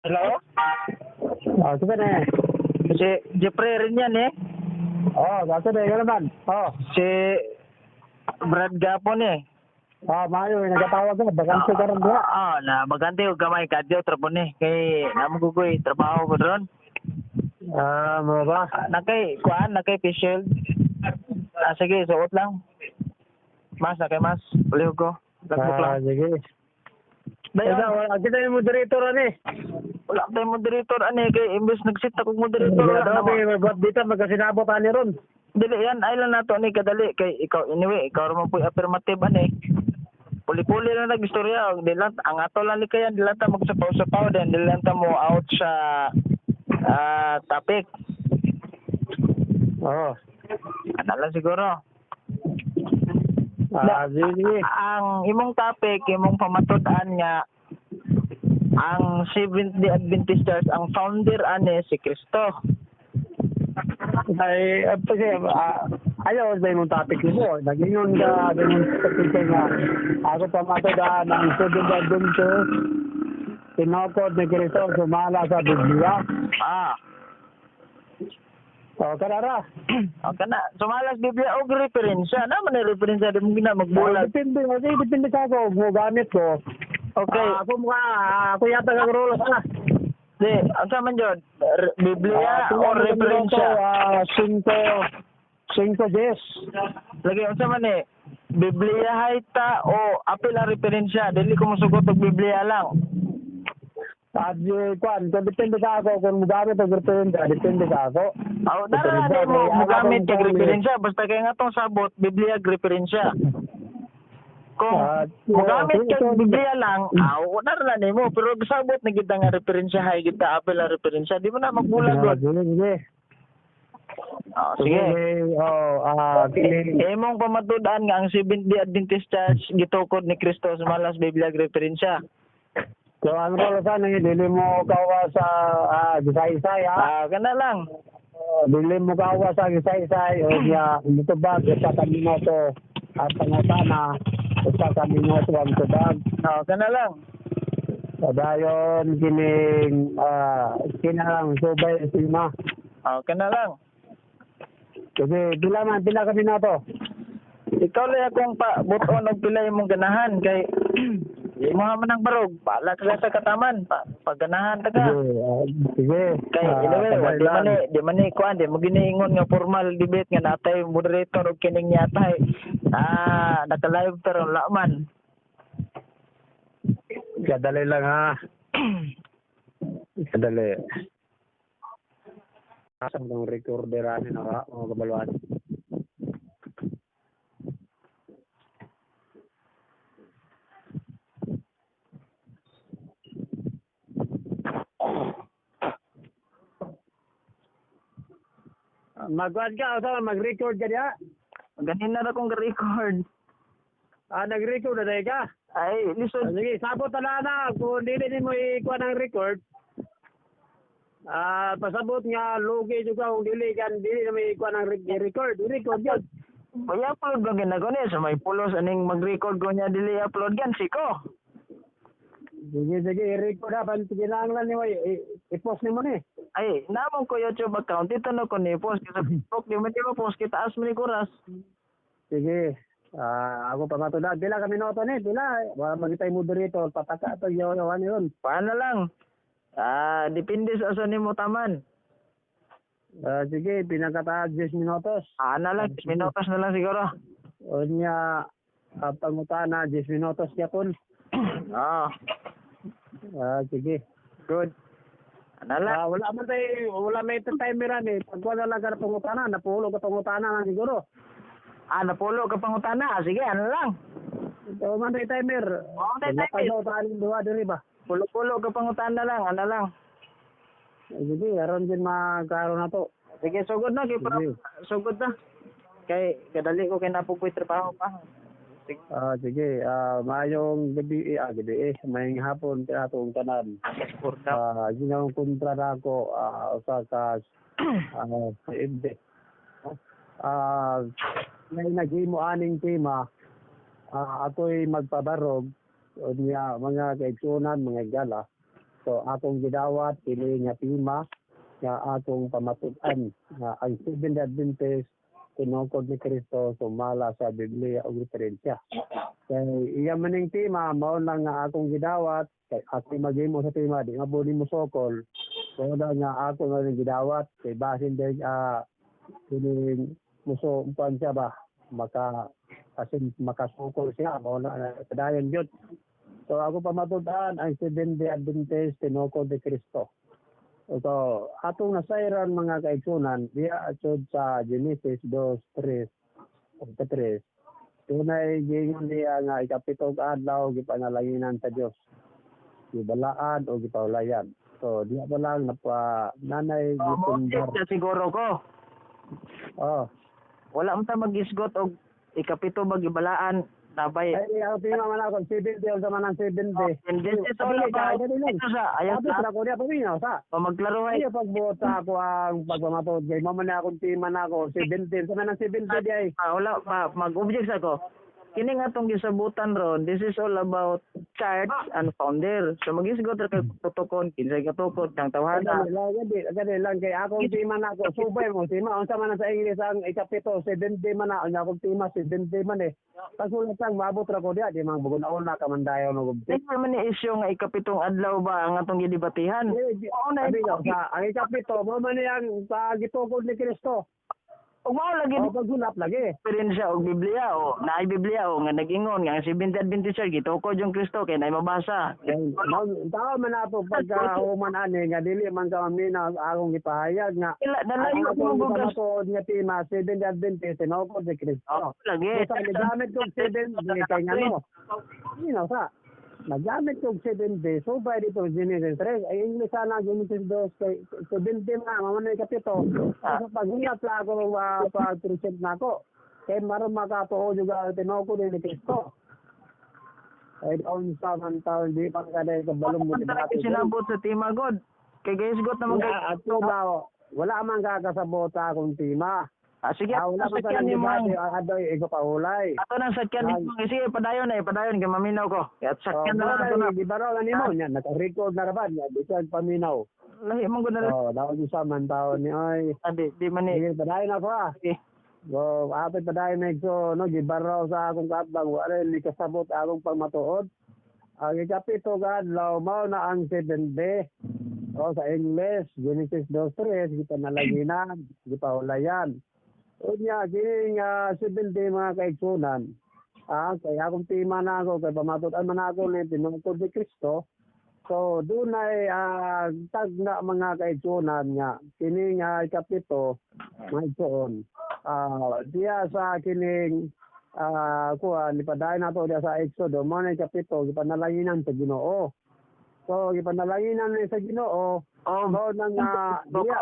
Hello? Oh, sige na eh. Si Jeffrey rin yan eh. Oh, gato na, ikaw naman. Oh, Si Brad Gapon eh. oh, maayo, eh, nagatawag ka, bagante ka ron diha. Ah, na bagante og gamay kadyo trapon eh. Kay namo gugoy trabaho ko ron. Ah, mo ba? Ah, nakay kuan, nakay face shield. Ah, sige, suot lang. Mas nakay mas. Ulihog ko. Lagbok Ah, lang. sige. Dayon, Ikaw, wala kita yung moderator ani. wala tayong moderator ani kay imbes nagsit ako moderator wala Wala na mo. may buhat dito magkasinabot ani ron. Dili yan ay lang nato ni kadali kay ikaw anyway, ikaw ra man po'y affirmative ani. Puli-puli lang nag-istorya og di lang ang ato lang likayan, di lang ta magsapaw-sapaw din, di lang ta mo out sa topic. Oo. Ano lang siguro. Ah, sige. Ang imong topic, imong pamatud-an nga ang Seventh-day Adventist Church, ang founder ani si Kristo. Ay, kasi, ayaw ba yung topic mo? Nag-ingon ka, ganun topic ka nga. Ako pa matudaan ang Seventh Adventist, tinokod ni Kristo sumala sa Biblia. Ah, Oh, karara. okay na. Sumalas Biblia og referensya. Na man ni referensya di mo gina Ah, magbulag. depende, kasi depende sa ako, kung gamit ko. Okay. Ah, ako mukha, ako yata kagrulo sa. Di, unsa man jud? Biblia o referensya? Ah, cinco, cinco diez. Lagi unsa man eh? Biblia hayta o apil ang referensya? Dili ko mosugot og Biblia lang. At kwan, kung depende sa ako, kung mugamit og referensya, depende sa ako. Aw, dara di mo mogamit kag referensya basta kay nga tong sabot Biblia ag referensya. Kung Ah, mogamit yeah, kag Biblia lang, aw dara na nimo pero sabot na kita nga referensya hay kita apil ang referensya, di mo na magbulag Ah, gud. sige, sige. Oh, sige. Oh, kini, Imong pamatud-an nga ang Seventh-day Adventist Church gitukod ni Kristo sumalas Biblia ag referensya. So, ang rolo sana, dili mo kawa sa gisaysay, ha? Ah, kana lang. Oh, dili mo kawa sa gisaysay, o niya, mutubag, usa ka minuto, at pangutana, usa ka minuto ang tubag. Oh, kana lang. Padayon kining kinahang subay sima. Oh, kana lang. Kasi pila man pila ka minuto. Ikaw lang akong pa buton og pila imong ganahan kay imo man ang barog, bala ka sa kataman, pa, pagganahan ta ka. Sige, sige. Kay anyway, Tagal wa di man lang. ni di man ni kuan, di mo giniingon nga formal debate nga natay moderator og kining yatay. Ah, naka-live pero wala man. Kadali lang ha. Kadali. Asa mo recorder ani na mga kabaluan. Magkuhan ka, o mag-record ka niya? Ganin na ra kong record. Ah, nag-record na tayo ka? Ay, Ah, lisod. sige, sabot na na. Kung dili nimo ikuha ng record, pasabot nga lugi juga kung dili kan dili na may ikuha ng record. Record yun. I-upload ko ginako ni sa may pulos aning mag-record ko niya dili upload yan siko. Sige, sige, i-record ha. Pan kinahanglan nimo i-post nimo ni. Ay, namon ko YouTube account dito na ko ni post sa Facebook di man di mo post kita as ni oras. Sige. Ah, ako pa matulad. Pila ka minuto ni, pila. Wala magitay moderator, pataka to yaw-yawan yun. Paano lang? Ah, depende sa asa nimo taman. Ah, sige, pinakataas 10 minutos. Ah, na lang, 10 minutos na lang siguro. O niya, pangutana 10 minutos yapon. Ah, Ah, sige. good. Ano lang? Ah, wala man tayo, wala may timer ani. Pag wala lang ka na pangutana, napulo ka pangutana na siguro. Ah, napulo ka pangutana. Ah, sige, ano lang? Ito man tayo timer. Oo, tayo timer. Napagautaan yung duha diri ba? Pulo-pulo ka pangutana lang, ano lang. Ah, sige, aron din magkaroon na to. Sige, sugod na kay Sige. sugod na. Kay kadali ko kay napupoy trabaho pa. Sige. Ah, sige, maayong gabi, gabi maayong hapon kaya atong tanan. Kurda. Ah, ginawang kontra na ako usa ka MD. Ah, may naghimo aning tema. Ako'y magpabarog o niya mga kaigsunan, mga gala. So akong gidawat kini nga tema nga akong pamatud-an nga ang Seventh Adventist tinukod ni Kristo sumala sa Biblia ug referensya. Kay iya maning tema mao lang nga akong gidawat kay ako maghimo sa tema di mabuli mo sokol. So na nga ako nga rin gidawat kay basin din kining muso kuan siya ba maka asin makasukol siya mao na padayon gyud. So ako pamatud-an ang Seventh Day Adventist tinukod ni Kristo. So atong nasayran, mga kaigsunan, diya sud sa Genesis 2:3 ug 3. Tunay giingon niya nga ikapitong adlaw gipanalanginan sa Dios. Gibalaan o gipahulayan. So diya pa lang napa nanay Oh, gipundar. mo siguro ko. Oh. Wala man ta mag-isgot og ikapito ba gibalaan nabay. Ay, ang tema man ako, 70 unsa man ang 70. And this is all about ito sa ayaw Sabi sa sa ko niya paminaw sa. o magklarohay. Ayaw pagbuot sa ako ang pagpamatuod kay mao man na akong tema na ako 70 sa man ang 70 di ay. Ah, wala pa mag-object ako. Kini nga tong gisabutan ron, this is all about church and founder. So mag-isgot ra kay tutukon kinsay katukod kang tawhana. Dali lang, gadi, gadi lang kay akong tema na ako subay mo tema unsa man ang sa English ang ikapito 70 man na ang akong tema 70 man eh. Pagsulat lang maabot ra ko diya di man bugon-una ka man dayon og object. Di man ni issue nga ikapitong adlaw ba ang atong gidebatihan. Oo na. Sabi ko, sa ang ikapito mo man yang sa gitukod ni Kristo. Ug mao lagi O pagsulap lagi. referensya og Biblia o naay Biblia o nga nag-ingon nga ang Seventh Adventist Church gitukod yung Kristo kay naay mabasa. Tao man ato pagka human ani nga dili man ka maminaw sa akong gipahayag nga Ila ang nalayo akong mo bugas. gipamatuod nga tema Seventh Adventist tinukod ni Kristo. Oh, lagi. Basta nagamit kog 7 kay ngano. You know sa nagamit kog 7 day so by dito Genesis 3 ay English sana Genesis 2 kay 70 na mao na ikapito. So paghulat sa ako pag present nako kay maron makatuo juga tinukod ni Kristo. Ay unsa man taon di pa kada kabalong mo Ang debate. sinabot sa tema god. Kay gaisgot naman kay Wala ato ba wala man kakasabot sa akong tema. Ah, sige, Ah, wala man sa sakyan ni mo. debate adoy iko pahulay. Ato nang sakyan ni mo. Sige, padayon na, padayon kay maminaw ko. At Oh, sakyan na lang ato na. di ba raw nimo nya naka-record na ra ba nya di ka paminaw. Lahi man gud na. Oh, daw sa man taon ni oy. Ah, di man ni. Sige, padayon ako ah. Sige. So, apit padayon na so, no, gibaraw sa akong kaatbang, wala ni kasabot akong pagmatuod. Ang ikapito ka adlaw, mao na ang 7 day. O, sa English, Genesis 2:3, gipanalaginan, gipahulayan. Unya, kining 7 day mga kaigsunan, kaya akong tema na ako, kay pamatud-an man ako ni tinungkod ni Kristo. So, dunay tagna mga kaigsunan nga, kining ikapito, mga igsoon, diya sa kining kuan ipadayon nato diya sa Exodo mo na ikapito gipanalanginan sa Ginoo. So gipanalanginan ni sa Ginoo Oh, mao na nga diya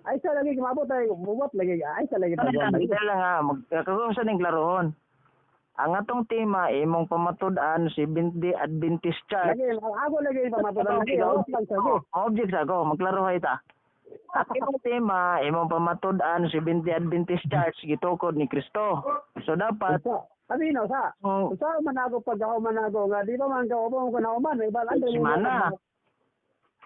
ay sa lagi mabot ay buwat lagi ay sa lagi ano lang, pagwan. dito lang ha, magkakaroon sa ning klarohon. Ang atong tema imong pamatud-an Seventh Day Adventist Church. Lagi ako lagi pamatud-an lagi oh, lang sa Oh, object sa ako, magklarohay ta. Ang imong tema, imong pamatud-an Seventh Day Adventist Church gitukod ni Kristo. So dapat Amino sa kung Sa man ako pag ako man ako nga di ba man ka ubo ko na man ibal ando Semana.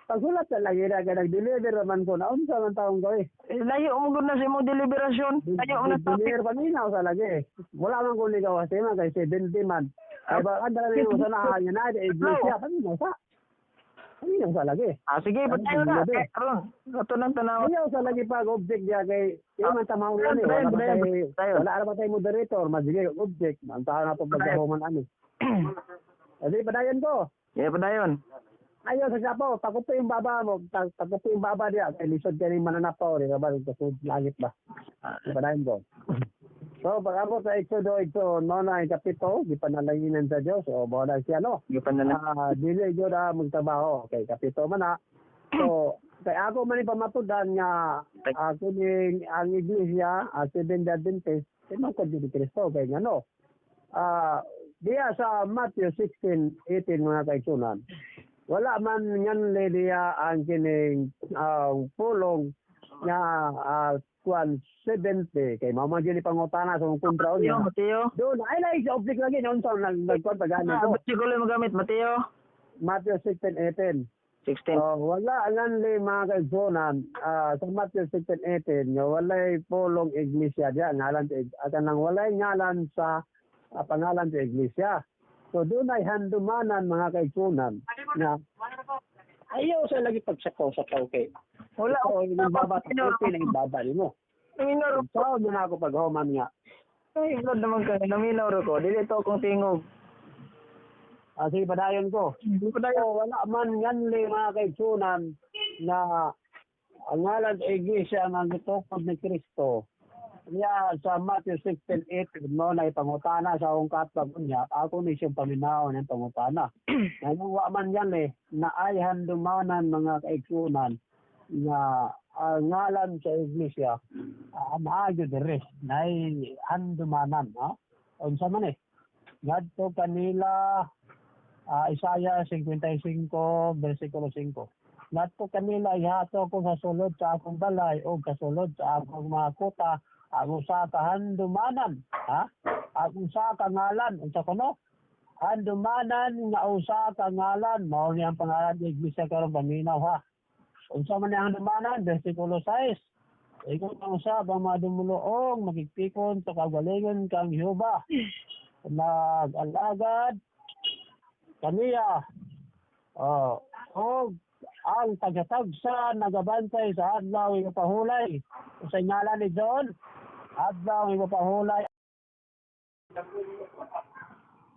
Pagsulat sa lagi ra ka nag-deliver man ko na unsa man taong ko eh. Eh, layo mo gud na sa imong deliberasyon. Layo mo na topic. Deliver paminaw sa lagi. Wala man ko ligaw sa tema kay 70 man. Ay ba andara ni sa na nya na di iglesia paminaw sa. Paminaw sa lagi. Ah, sige, padayon na. Eh, karon, ato nang tanaw. Ayaw sa lagi pag object diya kay di man tamaw na ni wala ba tay wala ra ba tay moderator madige object man taon na to pagkahuman ani. Adi padayon ko. Sige, padayon. Ayaw sa sapaw, takot po yung baba mo, takot po yung baba diya kay lisod kay ning mananapaw di ba sa langit ba. Padayon ko. So, pag abot sa Exodo, ito, no na yung kapito, di panalanginan sa Diyos, o mo na siya, no? Gipan na lang. Dili gyud magtrabaho. Okay, kapito man na. So, kay ako man ipamatudan nga kuning ang iglesia, Seventh Day Adventist, tinukod ni Kristo kay ngano. Diya sa Matthew 16:18 mga kaigsunan. Wala man ngan diya ang kining pulong nga kuan 70 kay mao man gyud pangutana sa kung kontra Mateo, niya. Mateo. Doon ay lai sa object lagi unsa nang nagkuan pagani Ah, ko. ba't siguro yung magamit? Mateo Matthew 16:18. 16. Oh, wala nganli, mga kaigsuonan, sa Matthew 16:18 nga walay pulong iglesia diya, ngalan sa at nang walay ngalan sa pangalan sa iglesia. So doon ay handumanan, mga kaigsuonan, nga ayaw sa lagi pagsapaw-sapaw kay Wala. ikaw ang baba sa ang baba nimo. Naminaw So na ako paghuman nga. Ay, glad naman kay naminaw ko. Dili to akong tingog. Sige, padayon ko. Padayon. So, wala man nganli, mga kaigsuonan, na ang ngalan sa iglesia nga gitukod ni Kristo. Niya sa Matthew 16:8 mo na ipangutana sa akong katwag niya, ako ni siyang paminaw ng pangutana. Ngayon wa man yan eh, na ay handumanan, mga kaigsuonan, nga ang ngalan sa iglesia maayo diri na ay handumanan, ha? Unsa man eh? Ngadto kanila, Isaiah 55 versikulo 5. Ngadto kanila, ihato ko sa sulod sa akong balay o sa sulod sa akong mga kuta ang usa ka handumanan, ha? Ang usa ka ngalan, unsa kuno? Handumanan nga usa ka ngalan, mao ni ang pangalan ng iglesia karon, paminaw ha. Unsa man ang handumanan? Versikulo 6. Ikaw ang usab ang mga dumuluong makigpikon sa kagalingon kang Jehova. Nag-alagad kaniya. Oh, og ang tagatagsa nagabantay sa adlaw ipahulay. Sa ngalan ni John, adlaw ipahulay.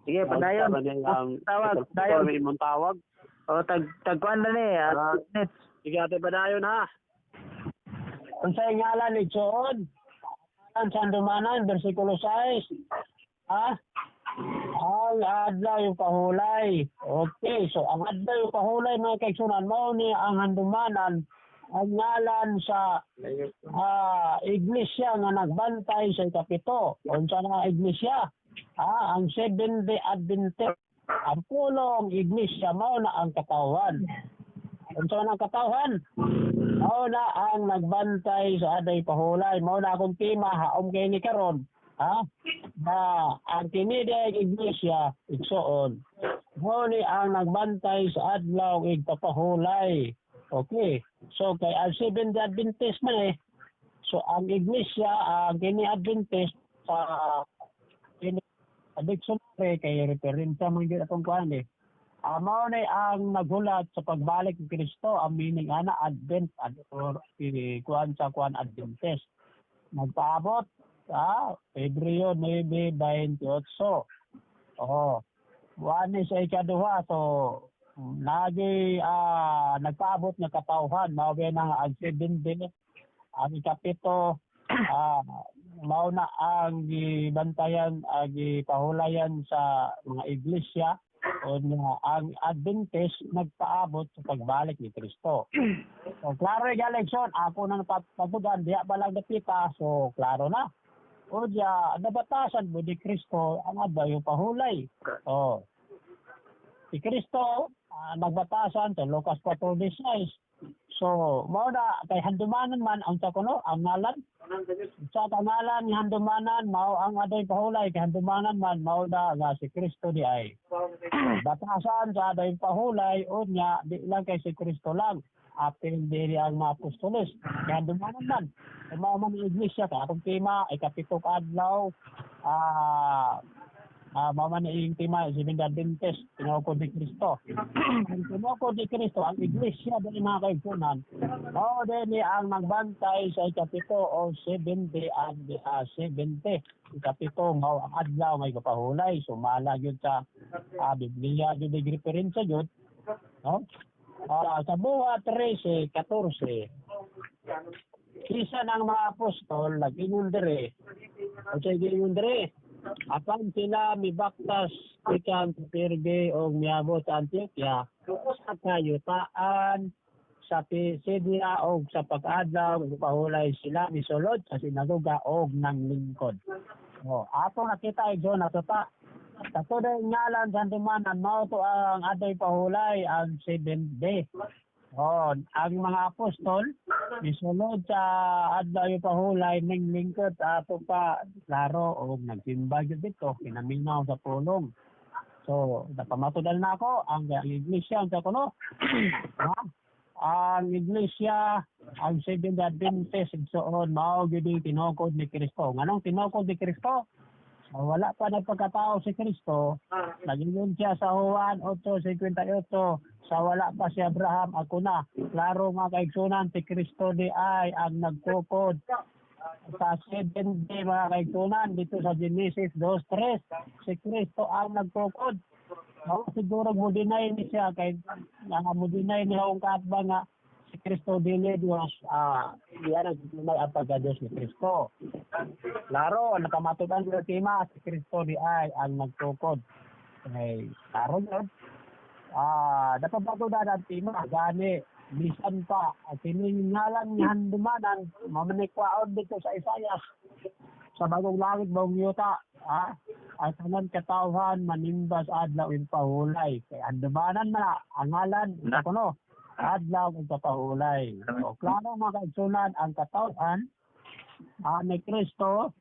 Sige, padayon. Tawag, dayon. Imong tawag. O tag tagkuan na ni. Minutes. Sige ate, padayon ha. Unsay ngalan ni John? Ang sandumanan, versikulo 6. Ha? Ang adlaw yung pahulay. Okay, so ang adlaw yung pahulay, mga kaigsuonan, mao ni ang handumanan, ang ngalan sa iglesia nga nagbantay sa ikapito. Unsa na iglesia? Ang Seventh Day Adventist. Ang pulong iglesia mao na ang katawan. Unsa na ang katawhan? Mao na ang nagbantay sa aday pahulay. Mao na akong tema haom kay ni karon. Ha? Na ang kini iglesia igsoon. Mao ni ang nagbantay sa adlaw igpapahulay. Okay. So kay ang Seventh Day Adventist man eh. So ang iglesia ang kini Adventist sa kini dictionary kay referensya man gyud atong kuan eh. Mao na ang naghulat sa pagbalik ni Kristo, ang meaning ana Advent ad, or kuan sa kuan Adventist. Nagpaabot Pebrero 9:28. Oh. Buwan ni sa ikaduha, so lagi nagpaabot nga katawhan mao ba nang ang seven day, ang ikapito, mao na ang gibantayan, ang gipahulayan sa mga iglesia o nga ang Adventist nagpaabot sa pagbalik ni Kristo. So klaro yung leksyon, ako nang pagtugan, diya pa lang napita, so klaro na. O diya, nabatasan mo ni Kristo ang adlaw yung pahulay. Oh. Si Kristo, nagbatasan sa Lucas 4:16. So, mao na kay handumanan man ang sa kuno, ang ngalan. Sa pangalan ni handumanan, mao ang adoy pahulay, kay handumanan man, mao na nga si Kristo di ay. Batasan sa adoy pahulay, unya, di lang kay si Kristo lang. Apil diri ang mga apostoles. Kay handumanan man. Kay mao man ang iglesia, kay atong tema, ikapito ka adlaw, mao man ang tema, Seventh Adventist, tinukod ni Kristo. Ang tinukod ni Kristo, ang iglesia dili mga kaigsuonan, mao din ang nagbantay sa ikapito o 70 and 70. Ikapito mao ang adlaw may kapahulay, sumala gyud sa Biblia gyud ang referensya gyud. No? Sa Buhat 13:14. Isa ng mga apostol nag-ingon diri. O siya giingon diri. Apan sila mibaktas gikan sa Perge o miabot sa Antioquia sa kayutaan sa Pisidia og sa pag-adlaw pahulay sila misulod sa sinagoga og nanglingkod. O, ato nakita igsoon ato ta. Kato na ngalan sa handumanan, mao to ang adoy pahulay, ang seventh day. O, ang mga apostol misulod sa adlaw yung pahulay ning lingkod ato pa klaro og nagsimba gyud dito kinaminaw sa pulong. So, napamatudan na ako ang iglesia ang kuno. Ha? Ang iglesia, ang Seventh Adventist igsoon mao gyud ang tinukod ni Kristo. Nganong tinukod ni Kristo? So, wala pa nagpagkatao si Kristo, nag-ingon siya sa Juan 8:58, sa wala pa si Abraham, ako na. Klaro mga kaigsunan, si Kristo di ay ang nagtukod sa seventh day, mga kaigsunan, dito sa Genesis 2:3, si Kristo ang nagtukod. No, siguro mo deny ni siya kay nga mo deny niya ang kaatbang nga si Kristo dili Dios, diyan ang deny ang pagka-Diyos ni Kristo. Klaro, napamatudan sa tema, si Kristo di ay ang nagtukod. Kay klaro yun. Napamatudan ang tema, gani, bisan pa, at kining ngalan nga handumanan, mamanikwaon dito sa Isayas, sa bagong langit, bagong yuta, ang tanan katawhan manimbas adlaw impahulay. Kay handumanan na, ang ngalan, Na. kuno, adlaw impahulay. So, klaro mga kaigsunan, ang katawhan, ni Kristo,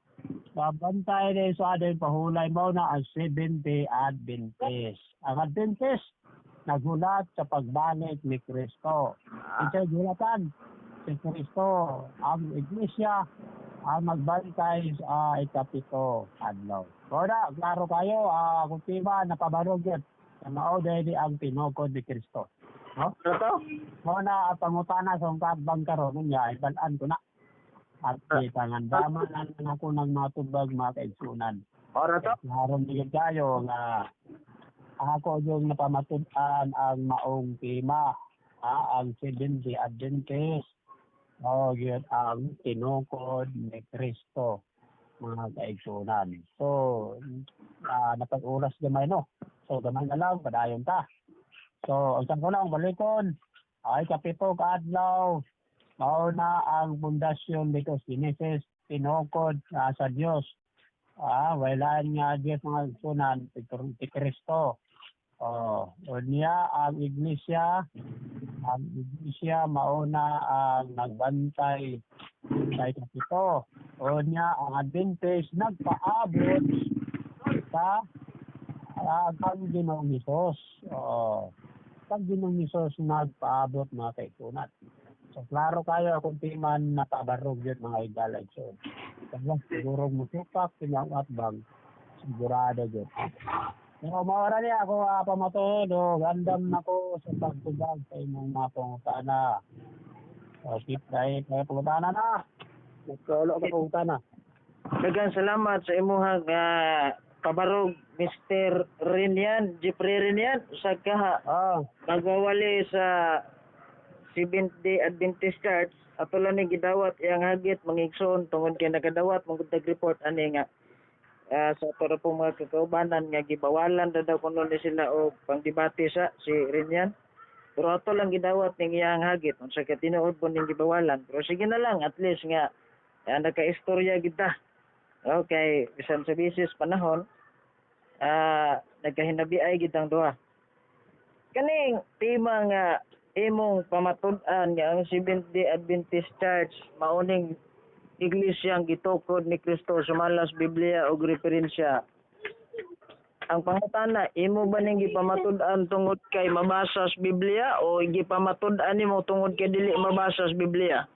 babantay din sa adlaw pahulay mo na ang Seventh-day Adventist. Ang Adventist, naghulat sa pagbalik ni Kristo. Ito gulatan si Kristo, ang iglesia, ang magbantay sa 7 adlaw. Kaya, klaro kayo, kung tiba, napabarog yun. Sa mao dahil ang tinukod ni Kristo. No? Ano to? Mao na ang pangutana sa akong karon niya, ibalaan ko na. At ipangandaman na ako ng mga tubag mga kaigsunan. Ora to? Klaro ni kayo nga ako yung napamatud-an ang maong tema, ang Seventh-day Adventist. O, yun ang tinukod ni Kristo, mga kaigsunan. So, napag-uras gamay, no? So, gamay na lang, padayon ta. So, ang ko lang, balikon, ay 7 kaadlaw, mao na ang pundasyon dito sa Genesis, tinukod sa Dios. Wala nga Diyos mga kaigsunan, si Kristo. Oh, niya ang iglesia mauna ang nagbantay sa 7. O niya ang Adventist nagpaabot sa kang Ginoong Hesus. Oh, kang Ginoong Hesus nagpaabot mga kaigsunan. So klaro kayo kung di man napabarog yun mga igala igsoon. Kaya siguro musupak sinyang atbang sigurado yun. Pero maura niya ako pamatuod o gandam nako sa pagtubag sa imong mga pangutana. O keep dahil kaya pangutana na. Nagkulo ka pangutana. Daghang salamat sa imuhang pabarog, Mr. Rinian, Jeffrey Rinian, usa ka magwawali sa Seventh Day Adventist Church. Ato lang ni gidawat iyang hagit mangigsoon tungod kay nakadawat mong report ani nga sa ato ra pong mga kakaubanan nga gibawalan na daw kuno ni sila og pangdebate sa si Rinian. Pero ato lang gidawat ning iyang hagit unsa ka tinuod po ning gibawalan. Pero sige na lang, at least nga nakaistorya kita. Okay, bisan sa bisis panahon, nagkahinabi ay gitang duha. Kaning tema nga imong pamatud-an nga ang Seventh Day Adventist Church mauning iglesyang gitukod ni Kristo sumala sa Biblia og referensya. Ang pangutana, imo ba ning gipamatud-an tungod kay mabasa sa Biblia o gipamatud-an nimo tungod kay dili mabasa sa Biblia?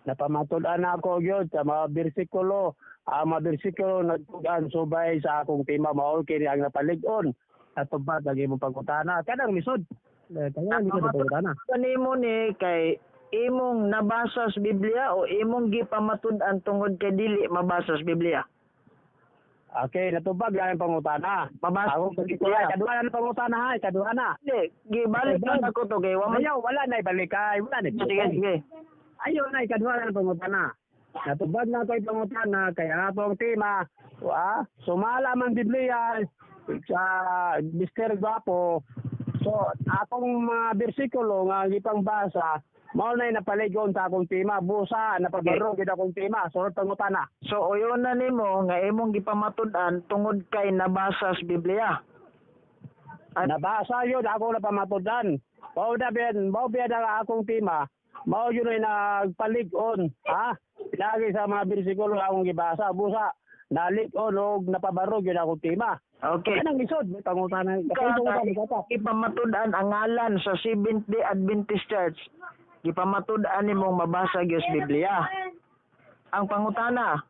Napamatud-an ako gyud sa mga bersikulo. Ang mga bersikulo nagtugan subay sa akong tema mao kini ang napalig-on. Atubad ang imong pangutana. Kanang lisod. Kaya lisod ang pangutana. Kanimo ni kay imong nabasa sa Biblia o imong gipamatud-an tungod kay dili mabasa sa Biblia? Okay, natubag lang ang pangutana. Mabasa Ako sa Biblia. Ikaduha na ang pangutana ha, ikaduha na. Hindi, gibalik lang ako to kay wa man. Ayaw, wala na ibalikay, wala na Sige, ibalikay. sige. Ayaw na, ikaduha na ang pangutana. Natubag na ito pangutana, kaya nga po ang tema, sumala man Biblia sa Mr. Gwapo. So, akong mga bersikulo nga gipangbasa, mao na napaligon sa akong tema, busa, napabarog gid akong tema, sunod pangutana. So uyon na nimo nga imong gipamatud-an tungod kay nabasa sa Biblia. Nabasa yun, ako na pamatudan. Mao na biyan, mao biyan ang akong tema. Mao yun ay nagpalig-on, ha? Lagi sa mga bersikulo akong gibasa. Busa, Nalig-on og napabarog yun akong tema. Okay. Kanang lisod, may pangutana. Kasi Ka, ipamatud-an ang ngalan sa Seventh-day Adventist Church. Gipamatud-an nimong mabasa gyud sa Biblia. Ang pangutana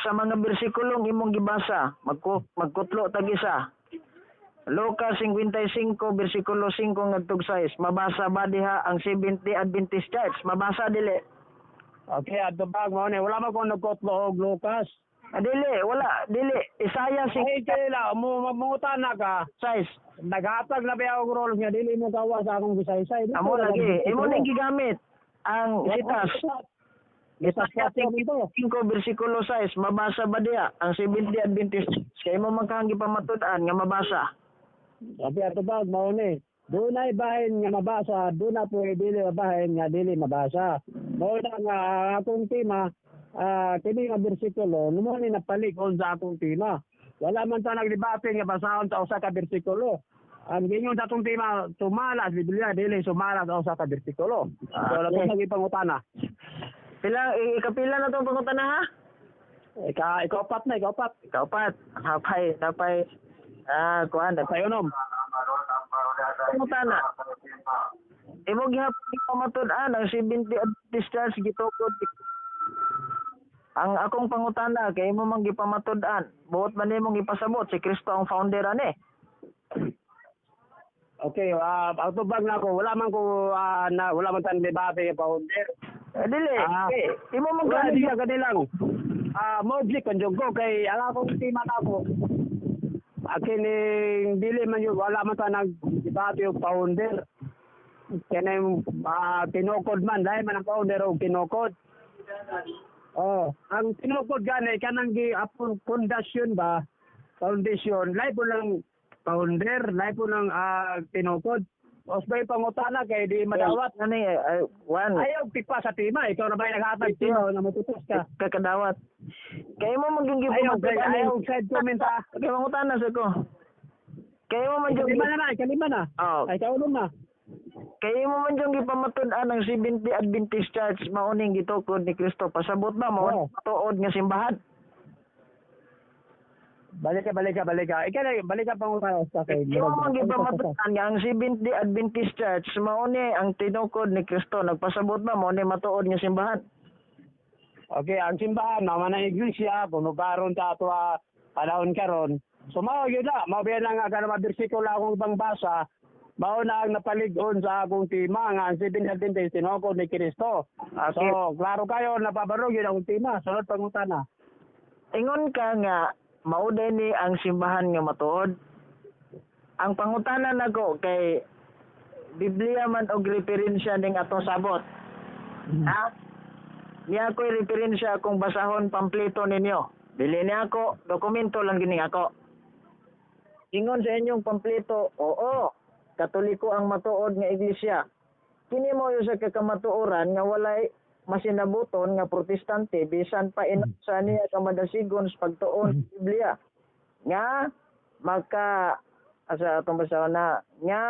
sa mga bersikulong imong gibasa, magkutlo tag isa. Lucas 55 bersikulo 5 ngadtog 6. Mabasa ba diha ang Seventh-day Adventist Church? Mabasa dili? Okay, adto bag mo ni wala man ko nagkutlo og Lucas. Ah, dili, wala, dili. Isaiah Ay kay la mo mangutana ka, 6. naghatag na ba og role nga dili mo gawa sa akong bisaysay. Amo lagi, imo ning gigamit ang sitas. Isaiah 5 bersikulo 6, mabasa ba diha ang Seventh-day Adventist Church? Kay imo man kang gipamatud-an nga mabasa. Sabi ato bag mao ni. Doon ay bahin nga mabasa, doon na po dili bahin nga dili mabasa. Mao na nga ang akong tema, kini nga bersikulo, mo ni napalig-on sa akong tema. Wala man ta nagdebate nga basahon sa usa ka bersikulo. Ang gingon sa atong tema, sumala sa Biblia, dili sumala sa usa ka bersikulo. So, okay. Ito pangutana. Pila ikapila na tong pangutana ha? Ikapat na, ikapat. Ikaapat. Napay, napay. Ah, kuan na. Sayonom. Pangutana. Imo gihapon gipamatud-an ang Seventh-day Adventist Church gitukod. Ang akong pangutana kay imo man gipamatud-an, buot man nimong ipasabot si Kristo ang founder ani. Okay, ang tubag na ako, wala man ko na wala man tan debate nga founder. Eh, dili. Eh, imo man Wala gani di ka lang. Mo object kan jud ko kay ang akong tema nako. Kining dili man yun, wala man ta nag debate og founder. Kini tinukod man, dahil man ang founder og tinukod. Oh, ang tinukod gani kanang gi apon pundasyon ba? Foundation, lahi po lang founder, lahi po lang tinukod. Osbay pangutana kay di madawat. Ani ay one. Ayaw pipa sa tema, ikaw na ba yung naghatag tema na matutos ka? Kakadawat. Kay imo man gyud Ayaw, gipamatud-an. ayaw side comment ha. Kay mangutana sa ko. Kay imo man gyud Ikalima na na, ikalima na. Oh, Ay, kaulong na. kay imo man gyud gipamatud-an ang Seventh-day Adventist Church mauning gitukod ni Kristo. Pasabot ba mao Oo. matuod nga simbahan? Balik ka, balik ka, balik ka. Ikaw na, balik ka pangutana sa kay. Imo man gipamatud-an nga ang Seventh-day Adventist Church mao ni ang tinukod ni Kristo. Nagpasabot ba mao ni matuod nga simbahan? Okay, ang simbahan, mama ng iglesia, kung baron ta ato panahon karon. So mao gyud na, mao biya lang nga kanang mga bersikulo akong ibang basa, mao na ang napalig-on sa akong tema nga ang Seventh Adventist tinukod ni Kristo. Okay. So, klaro kayo, napabarog yun akong tema. Sunod pangutana. Ingon ka nga mao ni ang simbahan nga matuod. Ang pangutana nako kay Biblia man og referensya ning atong sabot. Ha? Niya ako'y referensya kung basahon pampleto ninyo. Dili niya ako, dokumento lang gini ako. Ingon sa inyong pampleto, oo, Katoliko ang matuod nga iglesia. Kini mo yung sa kakamatuoran nga walay masinabuton nga Protestante bisan pa sa niya kamadasigon sa pagtuon sa Biblia. Nga maka asa atong basahon na nga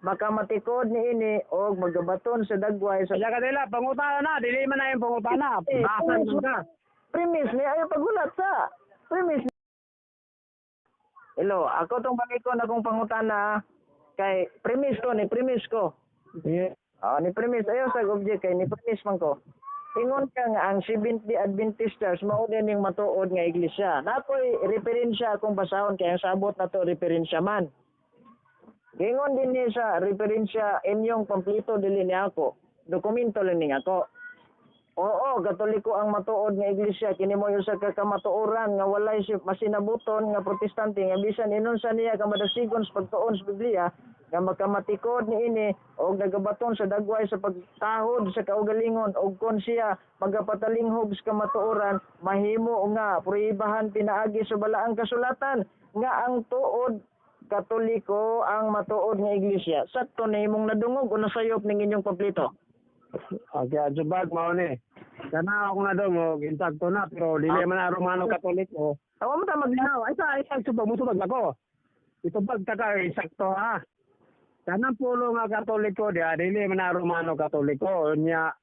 makamatikod niini og magabaton sa dagway sa Kaya kanila, pangutana na, dili man na yung pangutana. Eh, Basa mo ka. Premise ni ayo pagulat sa premise. Hello, ako tong balikon akong pangutana kay premise to ni premise ko. Sige. Ah, ni premise ayo sa object kay ni premise man ko. Ingon ka nga ang Seventh-day Adventist Church mao din ning matuod nga iglesia. Nakoy referensya akong basahon kay ang sabot na to referensya man. Ingon din ni sa referensya inyong pampleto dili ni ako. Dokumento lang ni ako. Oo, Katoliko ang matuod nga iglesia kini mo yung sa kakamatuoran nga walay si masinabuton nga Protestante nga bisan inunsa niya kamadasigon sa pagtuon sa Biblia nga makamatikod niini og nagabaton sa dagway sa pagtahod sa kaugalingon og kon siya magapatalinghog sa kamatuoran mahimo nga pruibahan pinaagi sa balaang kasulatan nga ang tuod Katoliko ang matuod nga iglesia. Sakto na imong nadungog o nasayop ning inyong pampleto. Okay, ang mao ni. Kana ako na dungog, intakto na, pero dili man na Romano Katoliko. Awa mo ta mag Now, isa isa subag mo tubag ako. Itubag ta ka insakto ha. Kanang pulo nga Katoliko diha dili man na Romano Katoliko nya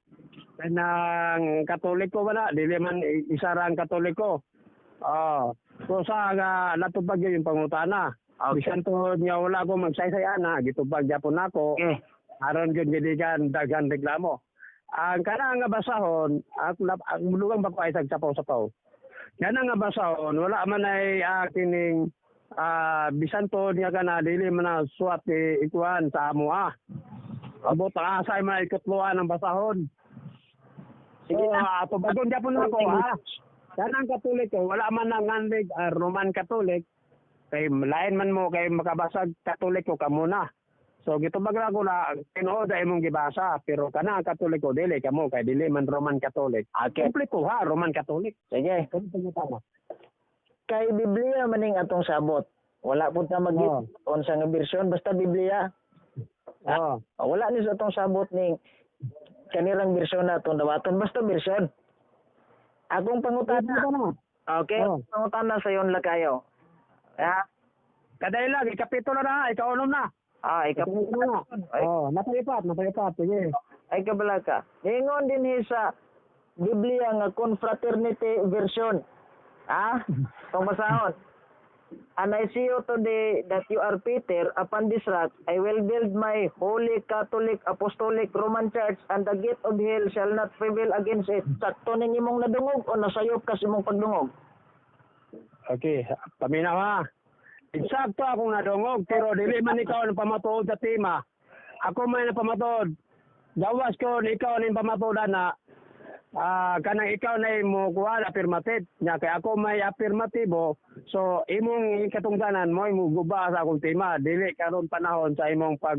kanang Katoliko wala dili man isa ra ang Katoliko. Oh, so sa nga natubag gyud yung pangutana. Okay. Bisan tuhod nga wala ko magsaysay ana, gitubag gyapon nako. Okay. Aron gyud gidigan daghan reklamo. Ang kana nga basahon, ang ang ba ko ay sapaw-sapaw. Kana nga basahon, wala man ay kining bisan tuhod nga kana dili man na suwat ni ikuan sa amo ah. Abot ang asay man ikutloan ang basahon. Sige So, na. tubagon gyapon nako ha. Kanang Katoliko, wala man ang ngandig Roman Catholic kay lain man mo kay makabasag Katoliko ka muna. So gitubag ra ko na tinuod ay imong gibasa pero kana ang Katoliko dili kamo kay dili man Roman Catholic. Okay. Kompleto ha Roman Catholic. Sige. Kung pangutana. Kay Biblia maning atong sabot. Wala pud ta mag Oh. unsa nga bersyon basta Biblia. Oh. Wala ni sa atong sabot ning kanirang bersyon na atong dawaton basta bersyon. Akong pangutana. Pangutana. Okay, Oh. pangutana sa yon lakayo. Ha? Kaday lang ikapitulo na ikaunom na. Ah, ikaw Ikaunom na. Ay, Oh, napalipat sige. ay kabala ka. Ningon din hi sa Biblia nga confraternity version. Ah, kung basahon. And I see you today that you are Peter, upon this rock I will build my holy Catholic Apostolic Roman Church, and the gate of hell shall not prevail against it. Sakto ning imong nadungog o nasayop kas imong pagdungog? Okay, paminaw ha. Eksakto akong nadungog pero dili man ikaw ang pamatuod sa tema. Ako man ang pamatuod. Gawas ko ikaw ning pamatuodan na kanang ikaw na imo kuha affirmative nya kay ako may affirmatibo, so imong katungdanan mo imo guba sa akong tema dili karon panahon sa imong pag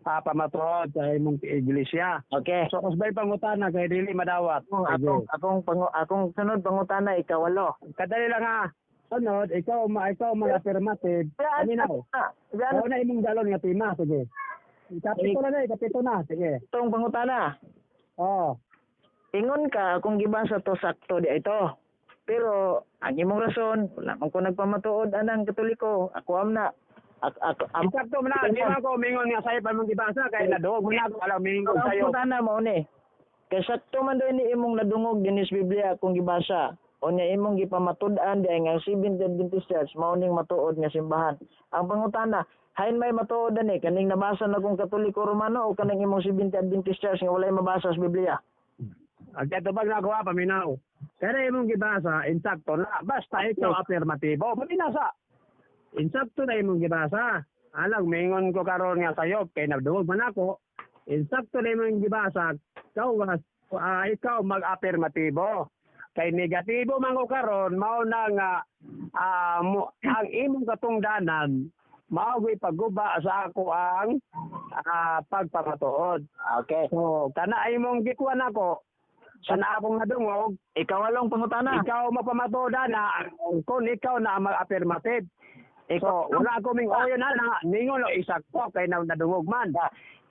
pamatuod sa imong iglesia. Okay. So kusbay pangutana kay dili madawat. Akong akong akong, pangu, akong sunod pangutana ikawalo. Kadali lang ha. Sunod, ikaw ma ikaw mag affirmative. Paminaw. Yan Oo na imong dalon nga tema, sige. Kapito na na, kapito na, sige. itong pangutana. Oo. Ingon ka kung gibasa to sakto di ito. Pero ang imong rason, wala man ko nagpamatuod anang Katoliko. Ako am na. Ako, ako am Eksakto man na, di man ko mingon nga sayo pa mong gibasa kay naduog man ako alam mingon Ang sayo. pangutana mao ni. Kay sakto man daw ni imong nadungog dinis Biblia kung gibasa. O niya imong gipamatud-an di ay nga Seventh Adventist Church mao ning matuod nga simbahan. Ang pangutana, hain may matuod ani kaning nabasa na kong Katoliko Romano o kaning imong Seventh Adventist Church nga walay mabasa sa Biblia? Ang katubag na ako ha, paminaw. Pero imong gibasa, insakto na. Basta ikaw affirmatibo, paminaw sa. Insakto na imong gibasa. Alang, mingon ko karon nga sayo, kay naduog man ako. Insakto na imong gibasa, ikaw, ikaw mag-affirmatibo. Kay negatibo man ko karon, mao na nga ang imong katungdanan, mao gyud pagguba sa ako ang pagpamatuod. Okay. So, kana imong gikuan ako, kana akong nadungog, Ikawalong pangutana. ikaw mapamatuodan na kung ikaw na ang mag-affirmative. Ikaw, So, wala ko ming oyo na na ningon o isakto kay na nadungog man.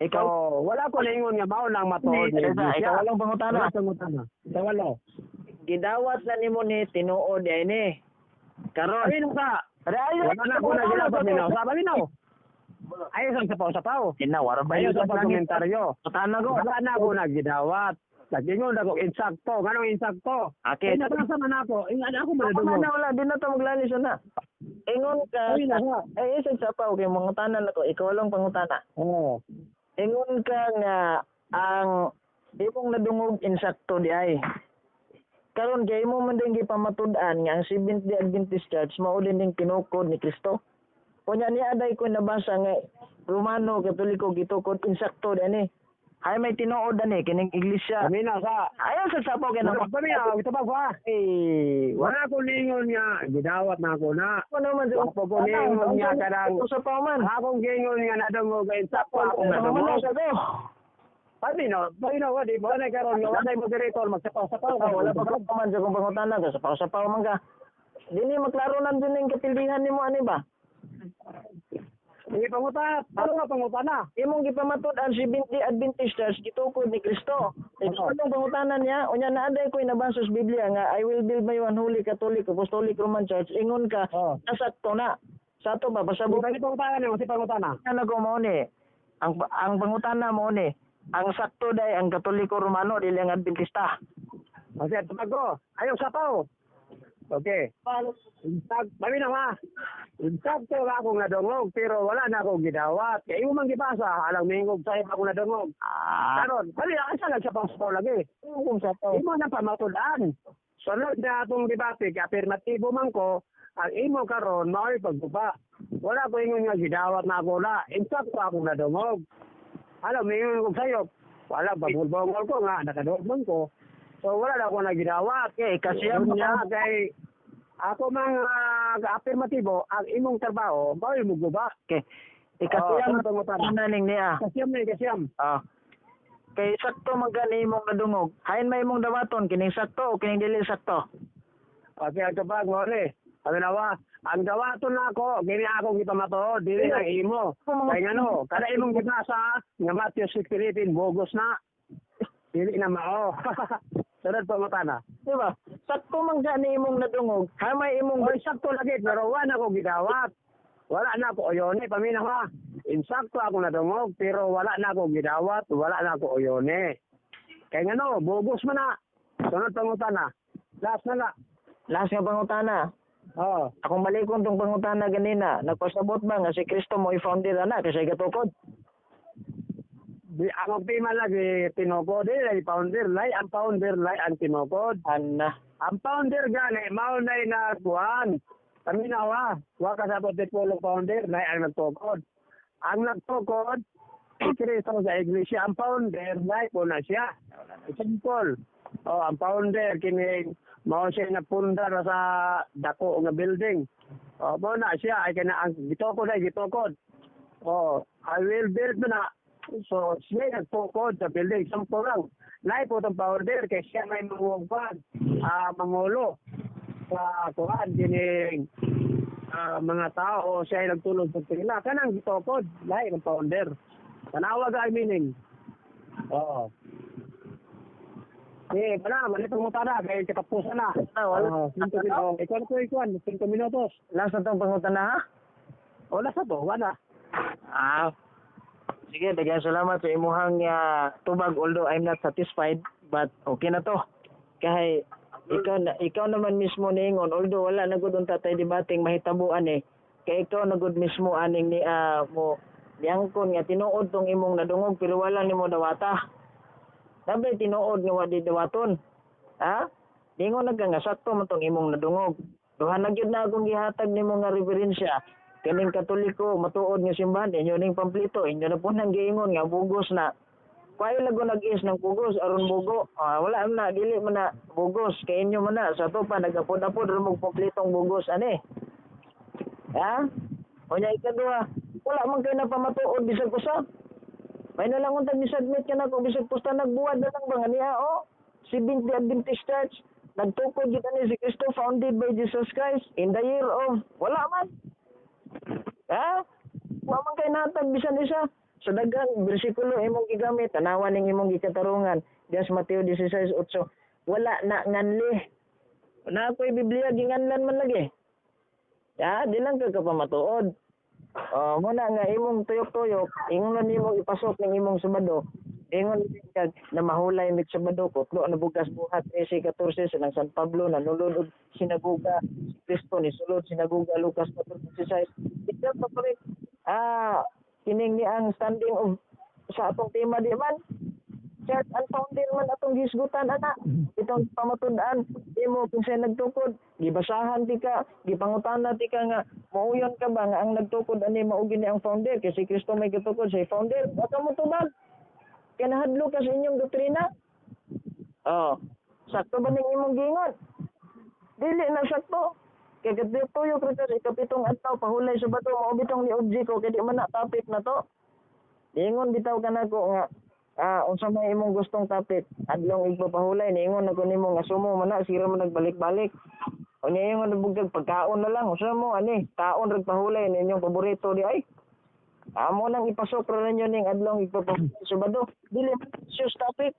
Ikaw, So, wala ko ningon nga mao nang matuod ni Ikaw, Iglesia. ikawalong pangutana. Wala pangutana. Ikawalo. Gidawat na nimo ni tinuod ay ni. Karon. Ay sa. Ay, Wala na ko na gila paminaw. Sa paminaw. Ayaw sa sapaw-sapaw. Tinawar ba Ayaw yun sa pagkomentaryo. Pangutana ko. Wala na ako nagidawat. Nagingon ako insakto. Nganong insakto? Okay. Ay, nabasa man ako. Ingan ako man Wala nadungog. na wala di na to maglalis na. Ingon ka. Ay, nasa. Ay isang sapaw kay mangutana nako ikawalong pangutana. Oo. Ingon ka nga ang imong nadungog insakto di ay. Karon kay imo man din gipamatud-an nga ang Seventh Day Adventist Church mao din ning tinukod ni Kristo. Unya niya aday ko nabasa nga Romano Katoliko gitukod insakto di ani. Hay may tinuod ani kining iglesia. Paminaw sa. Ayaw sa sapaw kay Wala paminaw. Ito ba ko ah? Eh, wala Wala ko ningon nga. Gidawat na ako na. ko naman sa Wala ko ningon nga kanang. Sa man. Akong gingon nga nadungog kay insakto akong Wala nadungog. sa ko. Paminaw. Paminaw. Di ba na karon nga wala moderator magsapaw-sapaw. Wala pa ko man sa kong pangutana ka sapaw-sapaw man ka. Dini maklaro na din ang kapildihan nimo ani ba? Sige pangutana. Ano nga pangutana? Imong gipamatud-an si Binti Adventist Church gitukod ni Kristo. Oo. Ikaw pangutana niya, unya naa day ko nabasa sa Biblia nga I will build my one holy Catholic Apostolic Roman Church. Ingon ka, Oo. nasakto na. Sa ato ba pasabot Sige pangutana nimo, si pangutana. na ko mao ni. Ang pangutana mo ni, ang sakto day ang Katoliko Romano dili ang Adventista. Kasi tumago. Ayaw sapaw. Okay. Paminaw ha. Insakto ra akong nadungog pero wala na akong gidawat. Kay imo man gibasa, alang mingog sa akong nadungog. Ah, Karon, bali asa lang siya pang lagi. kung sa to. Imo na pamatud-an. Sunod na atong debate, kay afirmatibo man ko, ang imo karon mao'y pagguba. Wala ko ingon nga gidawat na ako na. Insakto akong nadungog. Alam, mingon ko sa'yo, wala, bagul-bangol ko nga, nakadungog man ko. So wala na ako nagidawat. Okay, kasi ang Unya, kay ako mang affirmatibo, ang imong trabaho, mao'y muguba. Okay. Ikasiyam Oh, pangutana. na ning niya. Kasiyam ni, kasiyam. Ah. Kay sakto man gani imong nadungog. Hain may imong dawaton kining sakto o kining dili sakto. Okay, ang tubag mo ni. Sabi na wa, ang dawaton na ako, gini akong gipamatuod, dili ang imo. Kay ngano, kada imong gibasa nga Matthew 6:11 bogos na. Dili na mao. Sunod pangutana. Di ba? Sakto man gani imong nadungog. Hain may imong Oy, sakto lagi, pero wala ako gidawat. Wala na ako oyone, paminaw ha. Insakto ako nadungog, pero wala na ako gidawat, wala na ako oyone. Kay ngano, bogos man na. Sunod pangutana. Last na la. Last nga pangutana. Oh. Akong balikon tong pangutana ganina, nagpasabot ba nga si Kristo mo i-founder ana kasi gatukod? Di, ang tema lagi tinukod, eh, lay founder, lay ang founder, lay ang tinukod. Ana. Ang founder gani, mao na'y nakuan. Paminaw ha, wa ka sabot di pulong founder, lay ang nagtukod. Ang nagtukod, si Kristo sa iglesia, ang founder, lay po na siya. Example, oh, ang founder, kini mao siya nagpundar sa dako nga building. Oh, mao na siya, ay kana ang gitukod ay gitukod. Oh, I will build na. So, siya nagtukod sa building. Sampo lang. Lahi po itong founder kay siya may mangungkwan, mangulo sa kuan kining mga tao siya ay nagtulog sa kanila. Kanang gitukod, lahi ng founder. Tanawag ang meaning. Oo. Eh, wala, mali pang na, kay katapusan na. Ah, wala. Oo, 5 minutos. Ikaw na ko, ikaw, 5 minutos. Last na tong pangutana ha? Wala sa to, wala. Ah. Sige, daghang salamat sa imuhang tubag, although I'm not satisfied, but okay na to. Kay ikaw naman mismo niingon, although wala na gud unta tay debating mahitabuan eh. Kay ikaw na gud mismo aning ni mo niangkon nga tinuod tong imong nadungog pero wala nimo dawata. Nabay tinuod nga wa di dawaton. Ha? Ningon na ka nga sakto man tong imong nadungog. Duha na gyud na akong gihatag nimo nga referensya. Kaning Katoliko matuod nga simbahan inyo ning pamplito, inyo na po nang giingon nga bugos na. Kuhay lago nag-is ng bugos aron bugo. Ah, wala man na dili man na bugos kay inyo man na sa to pa nagapod-apod ra mo pamplitong bugos ani. Ha? Unya ikaduha, wala man kay napamatuod bisag usa. May na lang untag ni-submit ka na kung bisag pusta nagbuwad na lang ba nga niya oh. Seventh Day Adventist Church nagtukod gyud ani si Kristo founded by Jesus Christ in the year of wala man. Ha? Wa man kay natag bisan isa. Sa daghan bersikulo imong gigamit, tanawa ning imong gikatarungan. Diyan sa Mateo 16:8. Wala na nganli. Na ako'y Biblia ginganlan man lagi. Ya, di lang ka kapamatuod. Oh, muna nga imong tuyok-tuyok, ingon na nimo ipasok ning imong Sabado. Ingon kag na mahulay mig Sabado, kutlo na bugas buhat 13-14 silang San Pablo nanulod og sinagoga si Kristo ni sulod sinagoga Lucas 4:16. Ikaw pa pa rin, kining ni ang standing of sa atong tema di man church unfounded man atong gisgutan ana itong pamatud-an imo kung siya nagtukod gibasahan ti ka gipangutana ti ka nga mauyon ka ba nga ang nagtukod ani mao gini ang founder kay si Kristo may gitukod siya founder wa ka mo tubag kay nahadlok ka sa inyong doktrina. Oh, sakto ba ning imong giingon? Dili na sakto kay katuyok ra ka sa ikapitong adlaw pahulay sa bato mao bitong ni object ko kay di man na topic na to. Niingon bitaw ka nako nga unsa may imong gustong topic adlong igpapahulay, niingon ako nimo nga sumo man na sira man nagbalik-balik. Unya ingon na bugtag pagkaon na lang unsa mo ani kaon rag pahulay ninyong paborito di ay amo nang ipasok ra ninyo ning adlong igpapahulay sa bato. Dili man serious topic.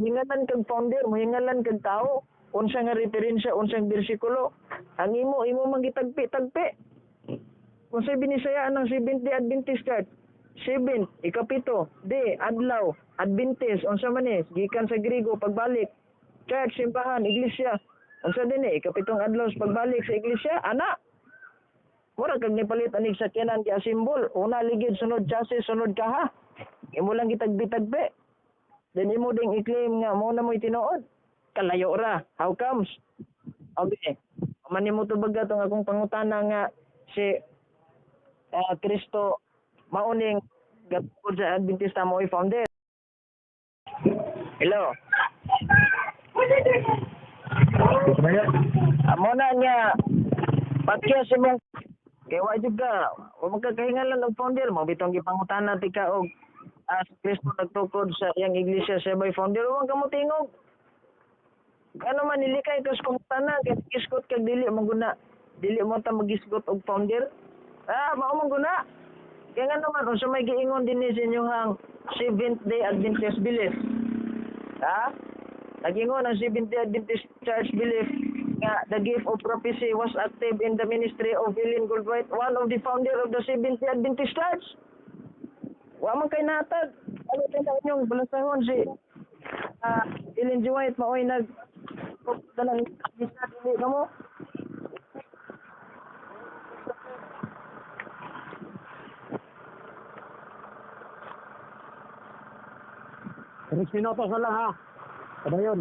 Hingalan kag founder, mohingalan kag tao, unsa nga referensya, unsang bersikulo ang imo imo man gitagpi-tagpi. Kung sa binisayaan ng Seventh Day Adventist Church, seven, ikapito, D, adlaw, Adventist, unsa man ni, gikan sa Griego, pagbalik, church, simbahan, iglesia. Unsa din eh, ikapitong adlaw sa pagbalik sa iglesia, ana. Mura kag nipalit anig sakyanan gi asimbol, una ligid, sunod chassis, sunod kaha. Imo lang gitagbi-tagbi. Then imo ding i-claim nga mo na mo'y tinuod. Kalayo ra. How comes? Okay. Man nimo tubag atong akong pangutana nga si Kristo mauning gatukod sa Adventista mo'y founder. Hello. Amo na niya patyas imong kay wa jud ka, wa man ka kahingalan og founder mo bitong gipangutana ti ka og si Kristo nagtukod sa iyang iglesia, siya ba'y founder, wa man ka motingog. Ano man nilikay kas pangutana kay gisgot kag dili man guna, dili mo ta magisgot og founder. Ah, mao man guna. Kaya nga naman unsa may giingon dinhi sa inyong Seventh Day Adventist belief? Ha? Nagingon ang Seventh Day Adventist Church belief nga the gift of prophecy was active in the ministry of Ellen Goldwhite, one of the founder of the Seventh Day Adventist Church. Wa man kay natag. Ano kay na inyong balasahon si Ellen G. White maoy nag tanang dili kamo? 3 minutos na lang ha. Ano yun?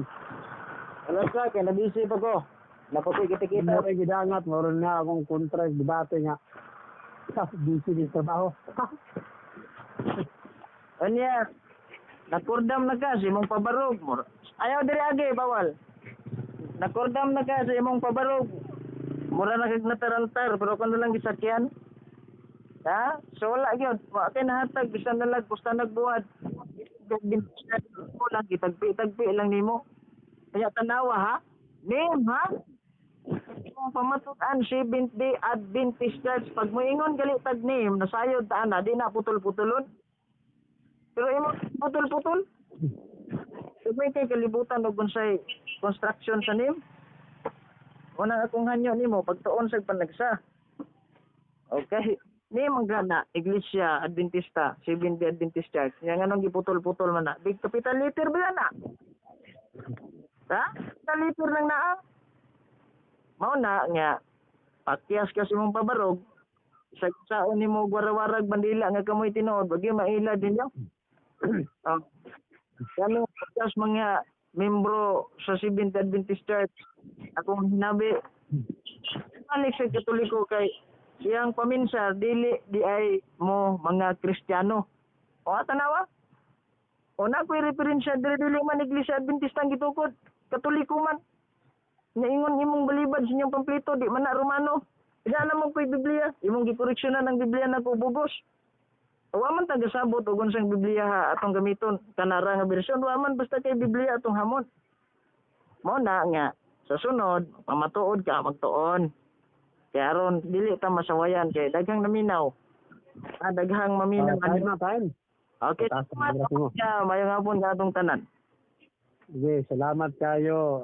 Wala sa kay nabisi pa ko. Napakoy kita-kita. Mo rin gidangat, meron nga akong kontra, debate nga. Busy din trabaho. Anya, nakordam na ka sa imong pabarog. Ayaw diri agi, bawal. Nakordam na ka sa imong pabarog. Mura na kag natarantar, pero kung lang gisakyan. Ha? So wala gyud. Wa kay nahatag bisan na lang basta nagbuhat. Ko lang gitagpi-tagpi lang nimo. Kaya tanawa ha. Name ha. Kung pamatud-an Seventh Day Adventist Church, pag moingon gali tag name, nasayod ta ana, di na putol-putulon. Pero imo putol-putol. May kay kalibutan og unsay construction sa name. Unang akong hanyo nimo pagtuon sa panagsa. Okay. Name ang gana, Iglesia Adventista, Seventh Day Adventist Church. Nya nganong giputol-putol man na? Big capital letter ba na? Ha? Capital letter lang naa. Mao na nga pakyas ka sa imong pabarog, sa saon nimo gwarawarag bandila nga kamoy tinuod, wag maila din yo. Oh. Kami pakyas mga membro sa Seventh Day Adventist Church, akong hinabi balik sa Katoliko kay siyang paminsa dili di ay mo mga Kristiyano. O tanawa. O na ko'y referensya diri, dili man Iglesia Adventista ang gitukod, Katoliko man. Naingon imong balibad sa inyong pampleto, di man na Romano. Ila na mo ko'y Biblia, imong gikoreksyonan ang Biblia na ko bugos. Wa man tagasabot og unsang Biblia ha atong gamiton, kanara nga bersyon wa man, basta kay Biblia atong hamon. Mao na nga sa sunod pamatuod ka magtuon. Kay aron dili ta masawayan kay daghang naminaw. Ah, daghang maminaw. Time na, time. Okay. Taas ang oras mo. Mayong hapon ka atong tanan. Sige, salamat kayo,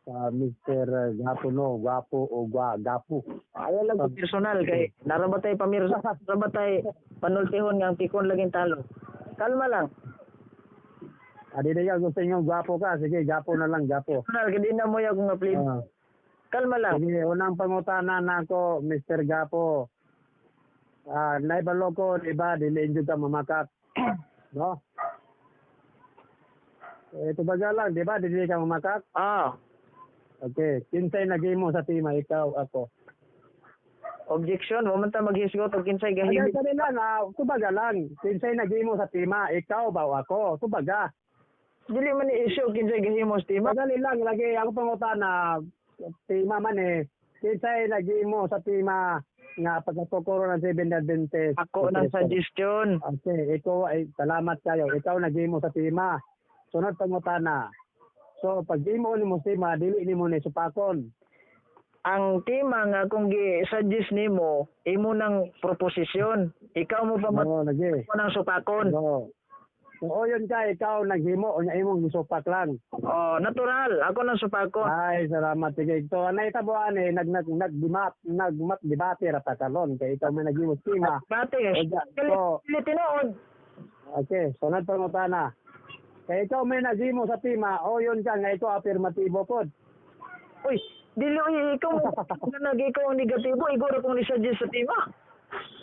Mr. Gapo, no, Gwapo o Gapo. Ayaw lang ko personal kay narabatay pamir narabatay panultihon nga ang pikon laging talo. Kalma lang. Adi na gusto niyo gwapo ka, sige, Gapo na lang, Gapo. Personal kay di na mo yaw kung nga Kalma lang. Sige, unang pangutana nako, Mr. Gapo. Naibalo ko, di ba, dili jud ka mamakak. No? Ito baga lang, di ba, dili ka mamakak? Ah, Okay, kinsay naghimo sa tima, ikaw, ako? Objection, wa man ta maghisgot og kinsay Ay, gahimo. dali lang, tubaga lang. Kinsay naghimo sa tima, ikaw ba o ako? Tubaga. Dili man ni issue kinsay gahimo sa tima. Madali lang, lagi ako pangutana, tima man eh. Kinsay naghimo sa tima nga pagkatukuro ng Seventh Adventist. Ako nang suggestion. Okay, ikaw ay salamat kayo. Ikaw naghimo sa tima. Sunod pangutana. So pag imo nimo tima, dili nimo ni supakon. Ang tema nga kung gi-suggest nimo, imo nang proposisyon. Ikaw mo pa Oo, lagi. mo nang supakon. Oo. So, yun ka, ikaw naghimo o imong gisupak lang. Oh, natural. Ako nang supakon. Ay, salamat. Sige. So, naitabuan eh, nag nag nag nag nag debate ra ta karon kay ikaw may naghimo sa tima. Bate, So, dili tinuod. Okay, sunod pangutana. Kay ikaw may naghimo sa tima, o yun ka nga ikaw affirmatibo pod. Uy, dili oy, ikaw mo nag ikaw ang negatibo, iguro kong ni-suggest sa tema.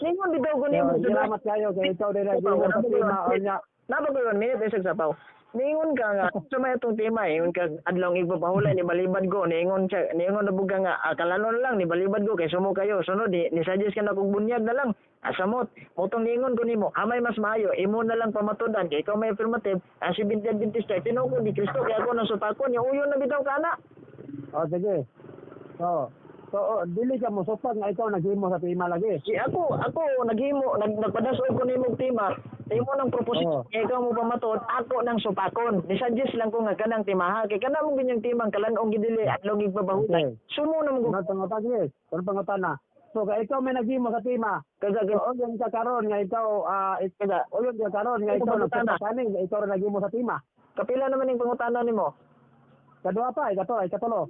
Ningon bitaw ko nimo. Salamat kayo kay ikaw din nag-ingon sa tema unya. Napa ko 1 minute isag sapaw. Niingon ka nga sa may atong tema, ingon ka adlong igpapahulay ni balibad ko, niingon siya, niingon na buga nga kalano na lang ni balibad ko kay sumo kayo. Sunod ni suggest ka na kog bunyag na lang. Asamot, motong niingon ko nimo, amay mas maayo, imo na lang pamatudan kay ikaw may affirmative, ang si Binti Adventist Church tinuod ni Kristo kay ako nang supakon, yung uyon na bitaw ka na. Oh, sige. So, dili ka mo supak nga ikaw naghimo sa tema lagi. Si ako naghimo, nagpadasog ko nimo tema. Imo nang proposisyon, ikaw mo pamatud, ako nang supakon. Ni-suggest lang ko nga kanang timaha kay kana mong ganyang timang kalan-ong gidili adlong igpabahulay. Okay. Sumo na mo Sunod pangutana, yes. Sunod pangutana. So, kay ikaw may naghimo sa tema. kaga So, uyon ka karon nga ikaw kaga uyon ka karon nga ikaw Pangutana. nagsupak ani, nga ikaw ra naghimo sa tema. Kapila naman ning pangutana nimo? Kadua pa, ikatulo, ikatulo.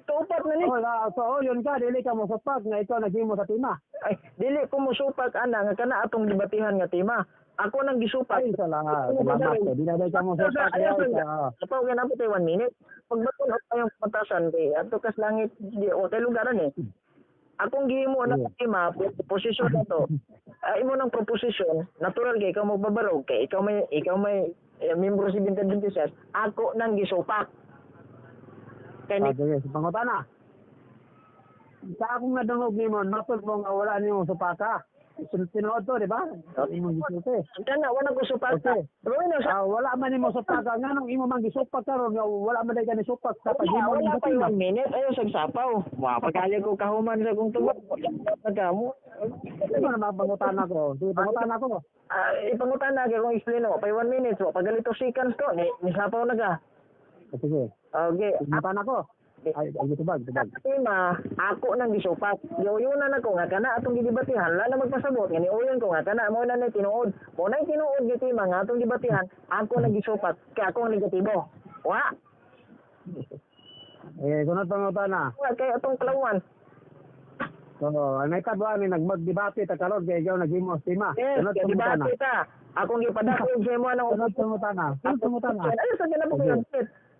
Kaupat na ni. Oh, so uyon ka dili ka mo supak nga ikaw naghimo sa tema. Ay, dili ko mosupak ana nga kana atong debatihan nga tema. Ako nang gisupak. Ay, salamat. Salamat. Di na ka mo supak. Apaw kay napot 1 minute. Pagbaton og tayong patasan kay adto kas langit di o kay lugaran eh. Akong gihimo na tema, posisyon na to. Imo nang proposisyon, natural kay ikaw magbabarog kay ikaw may membro si Binta Adventist, ako nang gisupak. Kay ni Sige, sa pangutana. Sa akong nadungog nimo, matod mo nga wala nimo supaka. Tinuod to, di ba? Imong gisulti. Kana wala ko supak. Okay. Wala man nimo supaka, nganong imo man gisupak karon nga wala man day ka ni supak sa paghimo wala nimo pa sa tema. 1 minute ayo sagsapaw. Wa pagkali ko kahuman sa kong tubag. Nagkamo. Ano na pangutana ko? Sige, pangutana ko. Ipangutana kay kung explain mo, pa 1 minute, wa pagalito seconds ko ni nisapaw na ka. Sige. Okay. Pangutana ko. Ay, tubag, tubag. Tema, ako nang gisupak. Giuyunan ako nga kana atong gidebatihan, wala na magpasabot nga niuyon ko nga kana mo na ni tinuod. Mo na tinuod nga tema nga atong gibatihan, ako nang gisupak kay ako ang negatibo. Wa. Eh, sunod pangutana. Wa kay atong klawan. So, ang naitabo ani nagmagdebate ta karon kay ikaw naghimo sa tema. Yes, Sunod pangutana. debate ta. Akong gipadasog sa imo nang Sunod pangutana. Sunod pangutana. Ay, sa ganap ko yung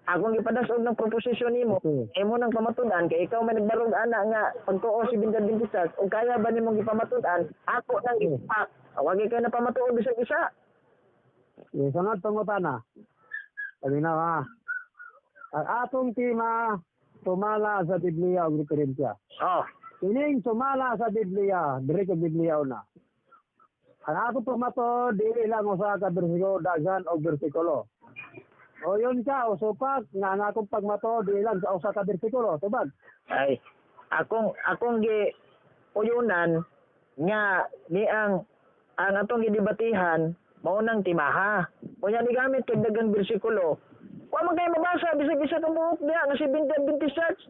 Akong gipadasog ng proposisyon nimo. Imo nang pamatud-an kay ikaw may nagbarog ana nga pagtuo si Binta Adventist ug kaya ba nimong gipamatud-an, ako nang gisupak. Wagi kay na pamatuod bisag isa. Eh, sunod pangutana. Sabi na ha. Ang atong tema sumala sa Biblia og referensya. Oh. Kining sumala sa Biblia, diri ko Biblia una. Ang ako pamato dili lang usa ka bersikulo, daghan og bersikulo. O yun ka, o supak, nga ang akong pagmato, dili lang sa usa ka bersikulo, tubag. Ay, akong gi uyunan nga ni ang atong gidebatihan mao nang timaha. Unya ni gamit kay daghang bersikulo. Wa man kay mabasa bisag isa ka buok diha nga si Binti Adventist Church.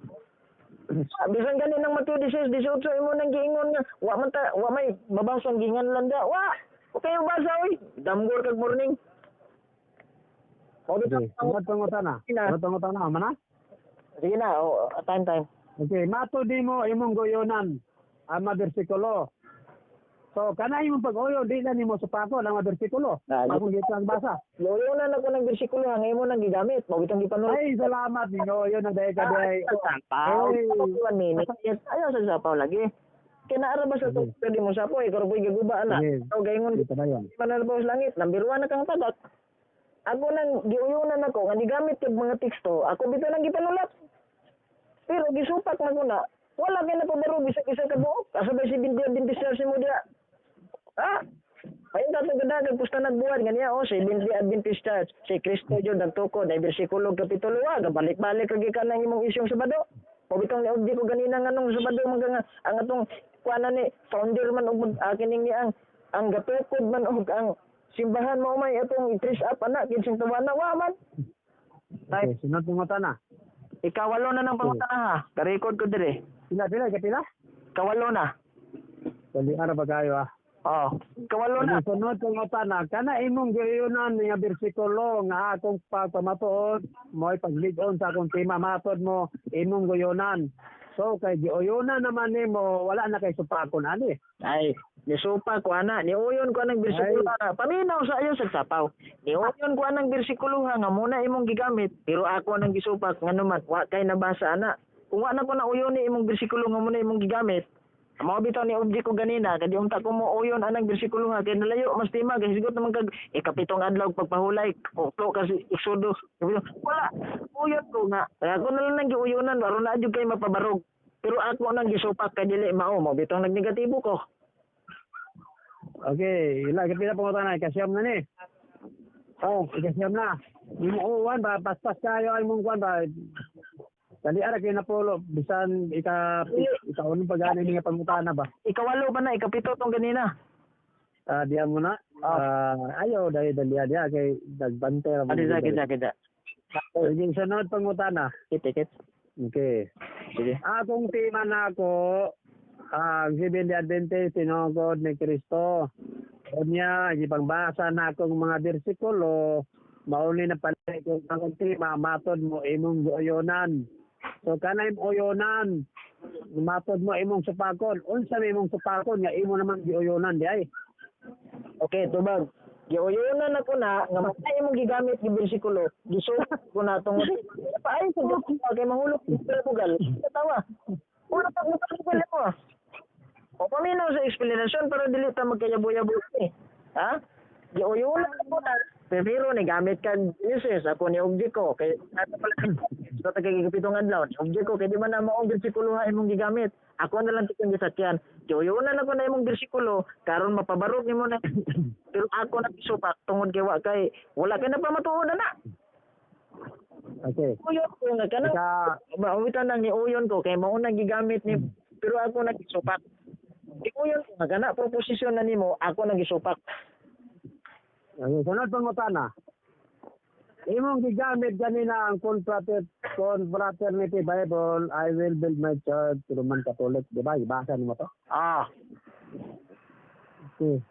Bisan gani nang Mateo 16:18 imo nang giingon nga wa man ta wa may mabasa ang gingan lang da. Wa. Wa kayo mabasa oy. Damgor kag morning. Okay, sunod pangutana. Sunod pangutana, man na? Sige na, oh, time. Okay, mato di mo imong guyonan ang mga bersikulo. So, kana imong pag-uyon, di na nimo supakon ang mga bersikulo. Akong dito ang basa. Guyunan ako ng bersikulo nga imo nang gigamit. Mao bitong gipanul. Ay, salamat ninyo. Yun ang dahil ka dahil. Sapaw. 1 minute. Ayaw sa sapaw lagi. Kinaara ba sa to? Pwede mo sapaw, ikaw po'y gaguba na. O gaingon, manalbaw sa langit. Number 1 na kang tagak. Ako nang giuyunan ako nga gigamit kag mga teksto, ako bitaw nang gipanulat. Pero gisupak na ko na, wala kay napabaro bisag isa ka buok. Asa ba si Binti Adventist Church mo diha? Ha? Ayun tatong kadagan, pusta nagbuhat, ganiya, oh, si Binti Adventist Church, si Kristo yun, nagtukod, ay bersikulo, kapitulo, ah, balik-balik, lagi ka ng imong isyong Sabado. O bitong niugdi ko ganina nga nung Sabado, mga nga, ang atong, kuana ni, founder man, og kining ni ang gatukod man, og ang simbahan mo may atong i-trace up, anak, ginsing tawana, wa man. Okay, sunod pangutana. Ikawalo na ng pangutana ha. Ka-record ko dire. Pila, kapila? Kawalo na. Dali ara ba kayo ah? Oh, kawalo na. Sunod pangutana, kana imong guyunan nga bersikulo nga akong pagpamatuod, mo'y paglig-on sa akong tema, matod mo imong guyunan. So kay giuyunan naman nimo, wala na kay supakon ani. Ay, nisupa ko ana, niuyon ko anang bersikulo ana. Paminaw sa ayo sa sapaw. Niuyon ko anang bersikulo nga muna imong gigamit, pero ako nang gisupak ngano man wa kay nabasa ana. Kung wa na ko na uyon ni imong bersikulo nga mo na imong gigamit, mao bitaw ni object ko ganina, kay di unta ko mo uyon anang bersikulo nga kay nalayo mas tema kay sigot naman kag ikapitong adlaw pagpahulay, okto kasi Exodus. Wala, uyon ko nga. Kaya ako na lang nang giuyonan, aron na jud kay mapabarog. Pero ako nang gisupak kay dili mao, mao bitaw nagnegatibo ko. Okay, ila kapila pangutana ikasiyam na ni. Oh, ikasiyam na. Imo uwan ba paspas kayo ay mong kuan ba. Dali ara kay napulo bisan ika ikaunong pa gani nga pangutana ba. Ikawalo pa na, ikapito tong ganina. Diyan mo na. Ayaw dahil dali diya kay nagbante ra mo. Adi sa kita kita. Sige, sunod pangutana. Ticket. Okay. Sige. Akong tema na ako, ang Seventh Day Adventist tinugod ni Kristo. Unya, gipangbasa na akong mga bersikulo, mauli na pala kung akong tema, matod mo imong uyonan. So kanay imong uyonan, matod mo imong supakon. Unsa may imong supakon nga imo naman giuyonan di ay. Okay, tubag. Giuyonan ako na nga mga imong gigamit gi bersikulo, gisulat ko na tungod paay sa Diyos kay mahulog sa bugal. Katawa. Wala pa mo mo. O paminaw sa explanation para dili ta magkayabo-yabo eh. Ha? Giuyonan ako na pero ni gamit kag Jesus ako ni object ko kay ato pala sa tagagipitong adlaw ni object ko kay di man na maong bersikulo ha imong gigamit. Ako na lang tikong gisakyan. Giuyonan ako na imong bersikulo karon mapabarog nimo na pero ako na gisupak tungod kay wa kay wala kay napamatuod na. Okay. Uyon ko nga kanang mauwitan nang niuyon ko kay mao nang gigamit ni pero ako nagisupak. Niuyon ko nga kana proposisyon na nimo ako nang gisupak. Okay, sunod pangutana. Imong gigamit ganina ang Confraternity Bible, I will build my church, Roman Catholic, di ba? Ibasa nimo to? Ah. Okay.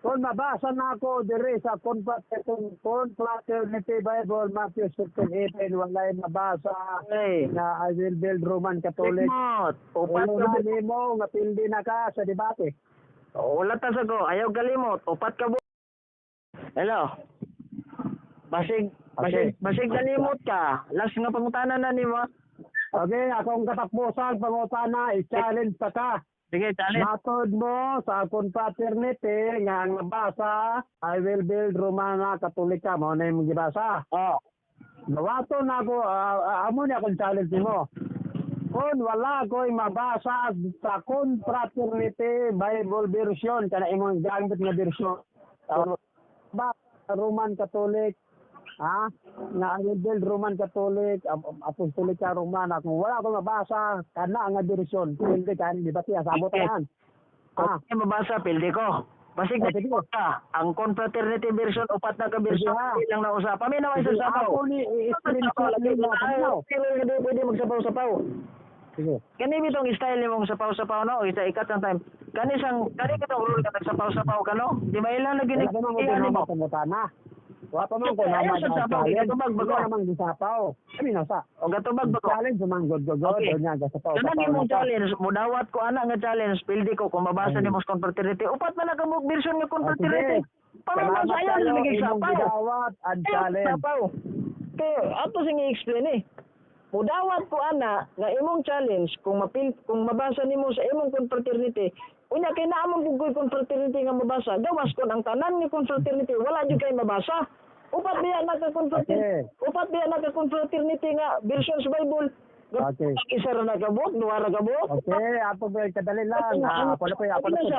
Kung mabasa na ako diri sa Confraternity Bible, Matthew 16:18, walay mabasa Ay. na I will build Roman Catholic. Limot. Upat Ulo ka na nimo nga pildi na ka sa debate. Wala ta sa ko. Ayaw kalimot. Upat ka bu. Hello. Basig basig Okay. basig kalimot ka. Last nga pangutana na nimo. Okay, akong katakbusan pangutana, i-challenge pa ka. Sige, challenge. Matod mo sa Confraternity nga ang nabasa, I will build Romana Katolika, mao na imong gibasa. Oh. Nawato na ako, amo ni akong challenge nimo. Kung wala ko'y mabasa sa Confraternity Bible version, kana imong gamit nga version. Ba Roman Catholic, ha? Nga I will build Roman Catholic, Apostolica Romana. Kung wala ko mabasa, kana nga version, hindi kani di ba siya sabot tanan. Kung ah. Mabasa, pildi ko. Basig Oh, sige. ka. Ang Confraternity version, upat na ka version, Sige, ha. hindi lang nausa. Paminaw ay sa sapaw. Ako ni i-screenshot nimo. Paminaw. Pero hindi pwede magsapaw-sapaw. Sige. Kani bitong style nimong sapaw-sapaw no, isa ikat ang time. Kani sang kani kitong rule ka nagsapaw-sapaw ka no? Di ba ilan na Wala pa man ko ginig nimo? pangutana. Wala pa man ko Ayaw naman sa ang sapaw, challenge. gatubag ba ko? Wala man gisapaw. Kami na sa. O gatubag ba ko? Challenge man god god god Okay. nya gasapaw. Kanang sapaw imong na ka. challenge, mudawat ko ana nga challenge, pildi ko kung mabasa Ay. nimo sa Confraternity. Upat man na ka mo version nga Ah, Confraternity. sige. Paminaw Salamat sa ayaw kayo, na imong sapaw. gidawat ang Ayaw challenge. sapaw. Kaya ato sing i-explain eh. Mudawat ko ana nga imong challenge kung mapil kung mabasa nimo sa imong confraternity, unya kay naa man pud ko'y confraternity nga mabasa, gawas kon ang tanan nga confraternity wala jud kay mabasa. Upat biya na ka confraternity. Okay. Upat biya na ka confraternity nga version sa Bible. Okay. Isa ra na kabuok, duha ra kabuok. Okay, ato ba kadali lang. Ako na po, ako na po,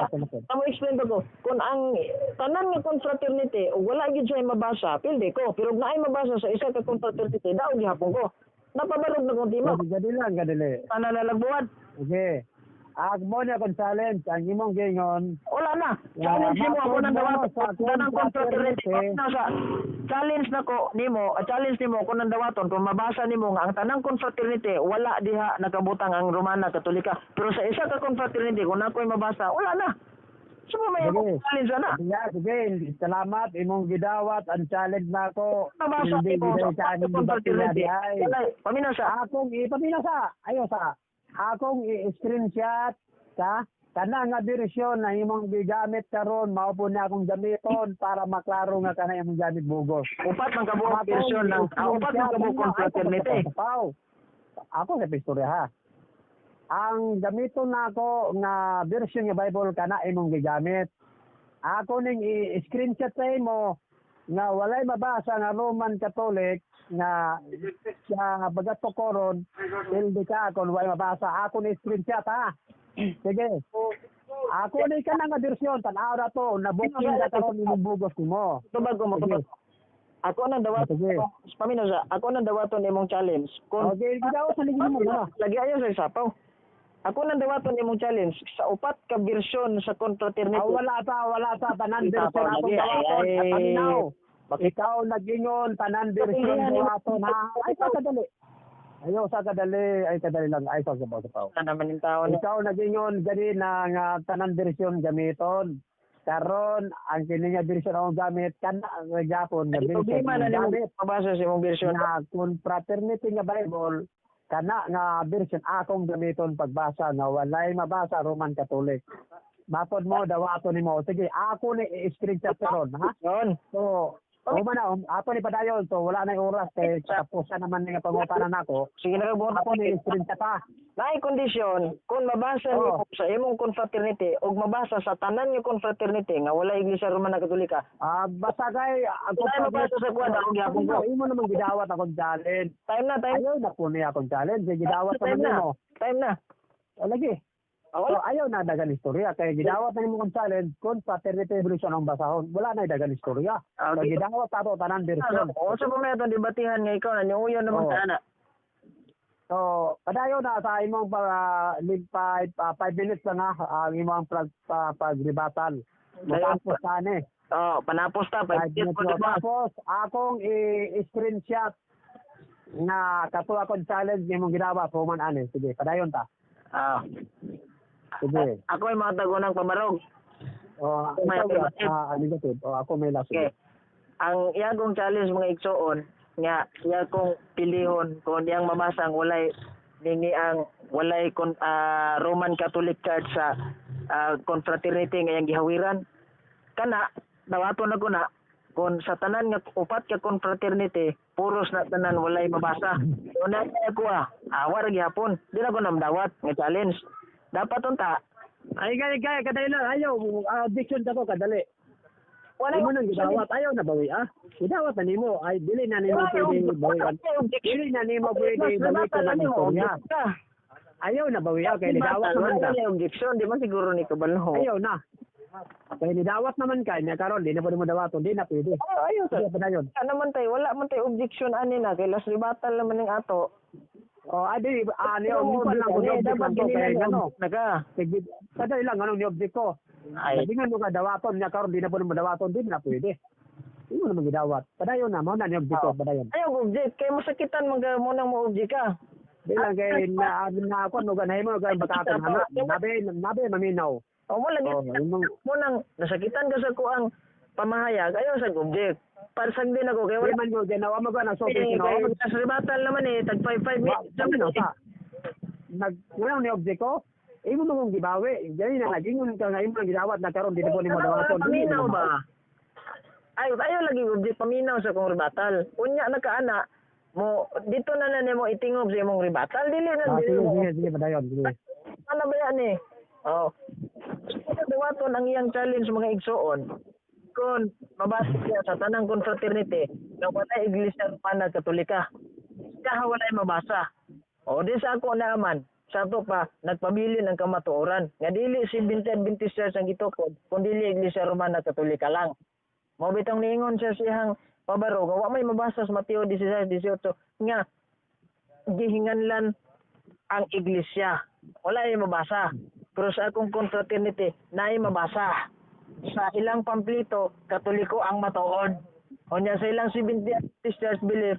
ako na po. Tamo explain ko kung ang tanan nga confraternity ug wala gyud siya mabasa, pildi ko. Pero ug naay mabasa sa isa ka confraternity, daog gihapon ko. Napabarog na kong tima. Okay, kadali lang, kadali. Tanan na lagbuhat. Okay. Ako mo niya akong challenge, ang imong gingon. Wala na. Challenge nimo ako nang dawaton. Tanang confraternity. Na sa challenge nako nimo, challenge nimo ako nang dawaton kung mabasa nimo nga ang tanang confraternity wala diha nakabutang ang Romana Katolika. Pero sa isa ka confraternity kung nakoy mabasa, wala na. So may Sige. challenge ana. Sige, sige, salamat imong gidawat ang challenge nako. Mabasa Hindi nimo gid sa sa aming confraternity. debate ay. Wala, paminaw sa Akong ipamina sa, ayo sa. Akong i-screenshot sa kana nga bersyon na imong gigamit karon mao po na akong gamiton para maklaro nga kana imong gamit bugos. Upat man kabuok Akong version ng upat man i-screenshot kabuok ninyo, ay, confraternity. Ako sa istorya ha. Ang gamiton nako nga version nga Bible kana imong gigamit. Ako ning i-screenshot sa imo nga walay mabasa nga Roman Catholic nga sa bagatokoron hindi ka kung walay mabasa. Ako ni screenshot ha. Sige. Ako ni kana nga version tan-aw ra to, nabuking ka karon imong bugos nimo. Tubag ko, motubag ko. Ako nang dawat. Sige. Paminaw sa ako nang dawaton imong challenge. Kung Okay, gidaw sa ligin mo na. Lagi ayo sa sapaw. Ako nang dawaton imong challenge sa upat ka bersyon sa confraternity. Ah, wala ta tanan version akong Lagi, dawaton. ay, ay. Paminaw. Bakit? Ikaw nag-ingon tanan version Patindihan nimo. dawaton ha. Ay sa kadali. Ayo sa kadali, ay kadali lang, ay sa sabaw sabaw. Na naman yung tao na. Ikaw nag-ingon gani na nga tanan version gamiton. Karon ang kini nga version akong gamit kana nga gyapon nga Ay, version problema na akong nimo gamit mabasa sa imong bersyon. nga confraternity nga Bible kana nga version akong gamiton pagbasa nga walay mabasa Roman Catholic. Mapod mo dawaton nimo. Sige, ako ni i-screenshot karon ha. Yun. So, uma na, ako ni padayon. So, wala na yung oras kay katapusan naman nga pangutanan nako. Sige na ka Ako ni i-screenshot ha. Naay kondisyon kung mabasa Oo. nimo sa imong confraternity ug mabasa sa tanan nga confraternity nga wala Iglesia Romana Katolika. Ah, basta kay ako Wala mabasa sa kuwan, ako gyapon ko. Imo naman gidawat akong challenge. Time na, time. Ayaw na po niya akong challenge. Kay gidawat Time naman na. nimo. Time na. O lagi. Ah, wala. So, ayaw na dagan istorya. Kay gidawat na nimo akong challenge kung fraternity evolution ang basahon. Wala na dagan istorya. Ah, So, okay. gidawat ato tanan version. O sa pa may atong debatihan nga ikaw na niuyon naman Oo. sa ana. So, padayon na sa imong pa, 5 minutes lang ha, ang imong pagribatal. Matapos tani. Oh, panapos ta 5 5 minutes minutes. po, diba? Tapos, akong i-screenshot na kato akong challenge imong gidawat human ani. Sige, padayon ta. Ah. Sige. Ako ay mga tagunang pabarog. Oh, May ikaw, alternative. negative. Oh, ako may last. Okay. Ang iyagong challenge, mga igsoon, nga iya kong pilihon kung iyang mabasang walay nini ang walay kon Roman Catholic Church sa confraternity nga iyang gihawiran kana, dawaton na ko na kung sa tanan nga upat ka confraternity puros na tanan walay mabasa. Una ako awa ra gihapon, di na ko namdawat nga challenge. Dapat unta Ay, gay, gay, kadali lang. Ayaw, objection ko, kadali. Wala. Imo nang gidawat, ayaw na bawi, ah. Gidawat na nimo, ay, dili na nimo pwede bawian. Dili na nimo pwede balikan ang istorya. Ayaw na bawi, ah, kay nidawat naman ka. Wala objection, di man siguro ni kabalo. Ayaw na. Kay nidawat naman ka, niya karon di na pwede mo dawaton, di na pwede. Ayaw sa Sige, padayon. Ano man tayo, wala man tayo objection ani na kay last rebuttal naman ning ato. Oh, adi, niyo, mo lang kung Eh, object dapat lang ko, gini kay na ano. Naga. Sige, kadali lang, anong ni-object ko? Ay, Sabi mo ka dawaton, niya karon di na pwede mo dawaton, di na pwede. Di mo naman gidawat. Padayon na, mao na ni-object ko, padayon. Ayaw object kay masakitan man ka mo nang mo object ka. Di lang kay na na ako no ganay mo kay bataton na nabe nabe maminaw. O mo lagi Oh, imong mo nang nasakitan ka sa kuang pamahayag, ayaw sa object. Parsag din ako kay di wala. man ko ginawa mo na so Eh, ginawa kay mo. last rebuttal naman eh, tag 5 minutes. Sabi na sa nag wala ni object ko. Imo mo kong gibawi. Gani na nagingon ka nga imo nang gidawat na karon di na po nimo dawaton. Paminaw ba? Ay, ayaw lagi object, paminaw sa kong rebuttal. Unya na ka ana mo dito na na nimo itingob sa imong rebuttal, dili na Ah, dili sige, mo. sige, sige, padayon, sige. Ano ba yan eh? Oh. Dawaton ang iyang challenge, mga igsoon, kung mabasa siya sa tanang confraternity na walay Iglesia Romana Katolika. Kaha walay mabasa. O di sa ako naaman, sa ato pa nagpabilin ang kamatuoran nga dili si Adventist Church ang gitukod kun dili Iglesia Romana Katolika lang. Mao bitong niingon siya siyang pabaro nga wa may mabasa sa Mateo 16:18 nga gihinganlan ang iglesia. Wala ay mabasa. Pero sa akong confraternity, naay mabasa. Sa ilang pamplito, Katoliko ang matuod. O niya sa ilang Seventh Adventist Church belief,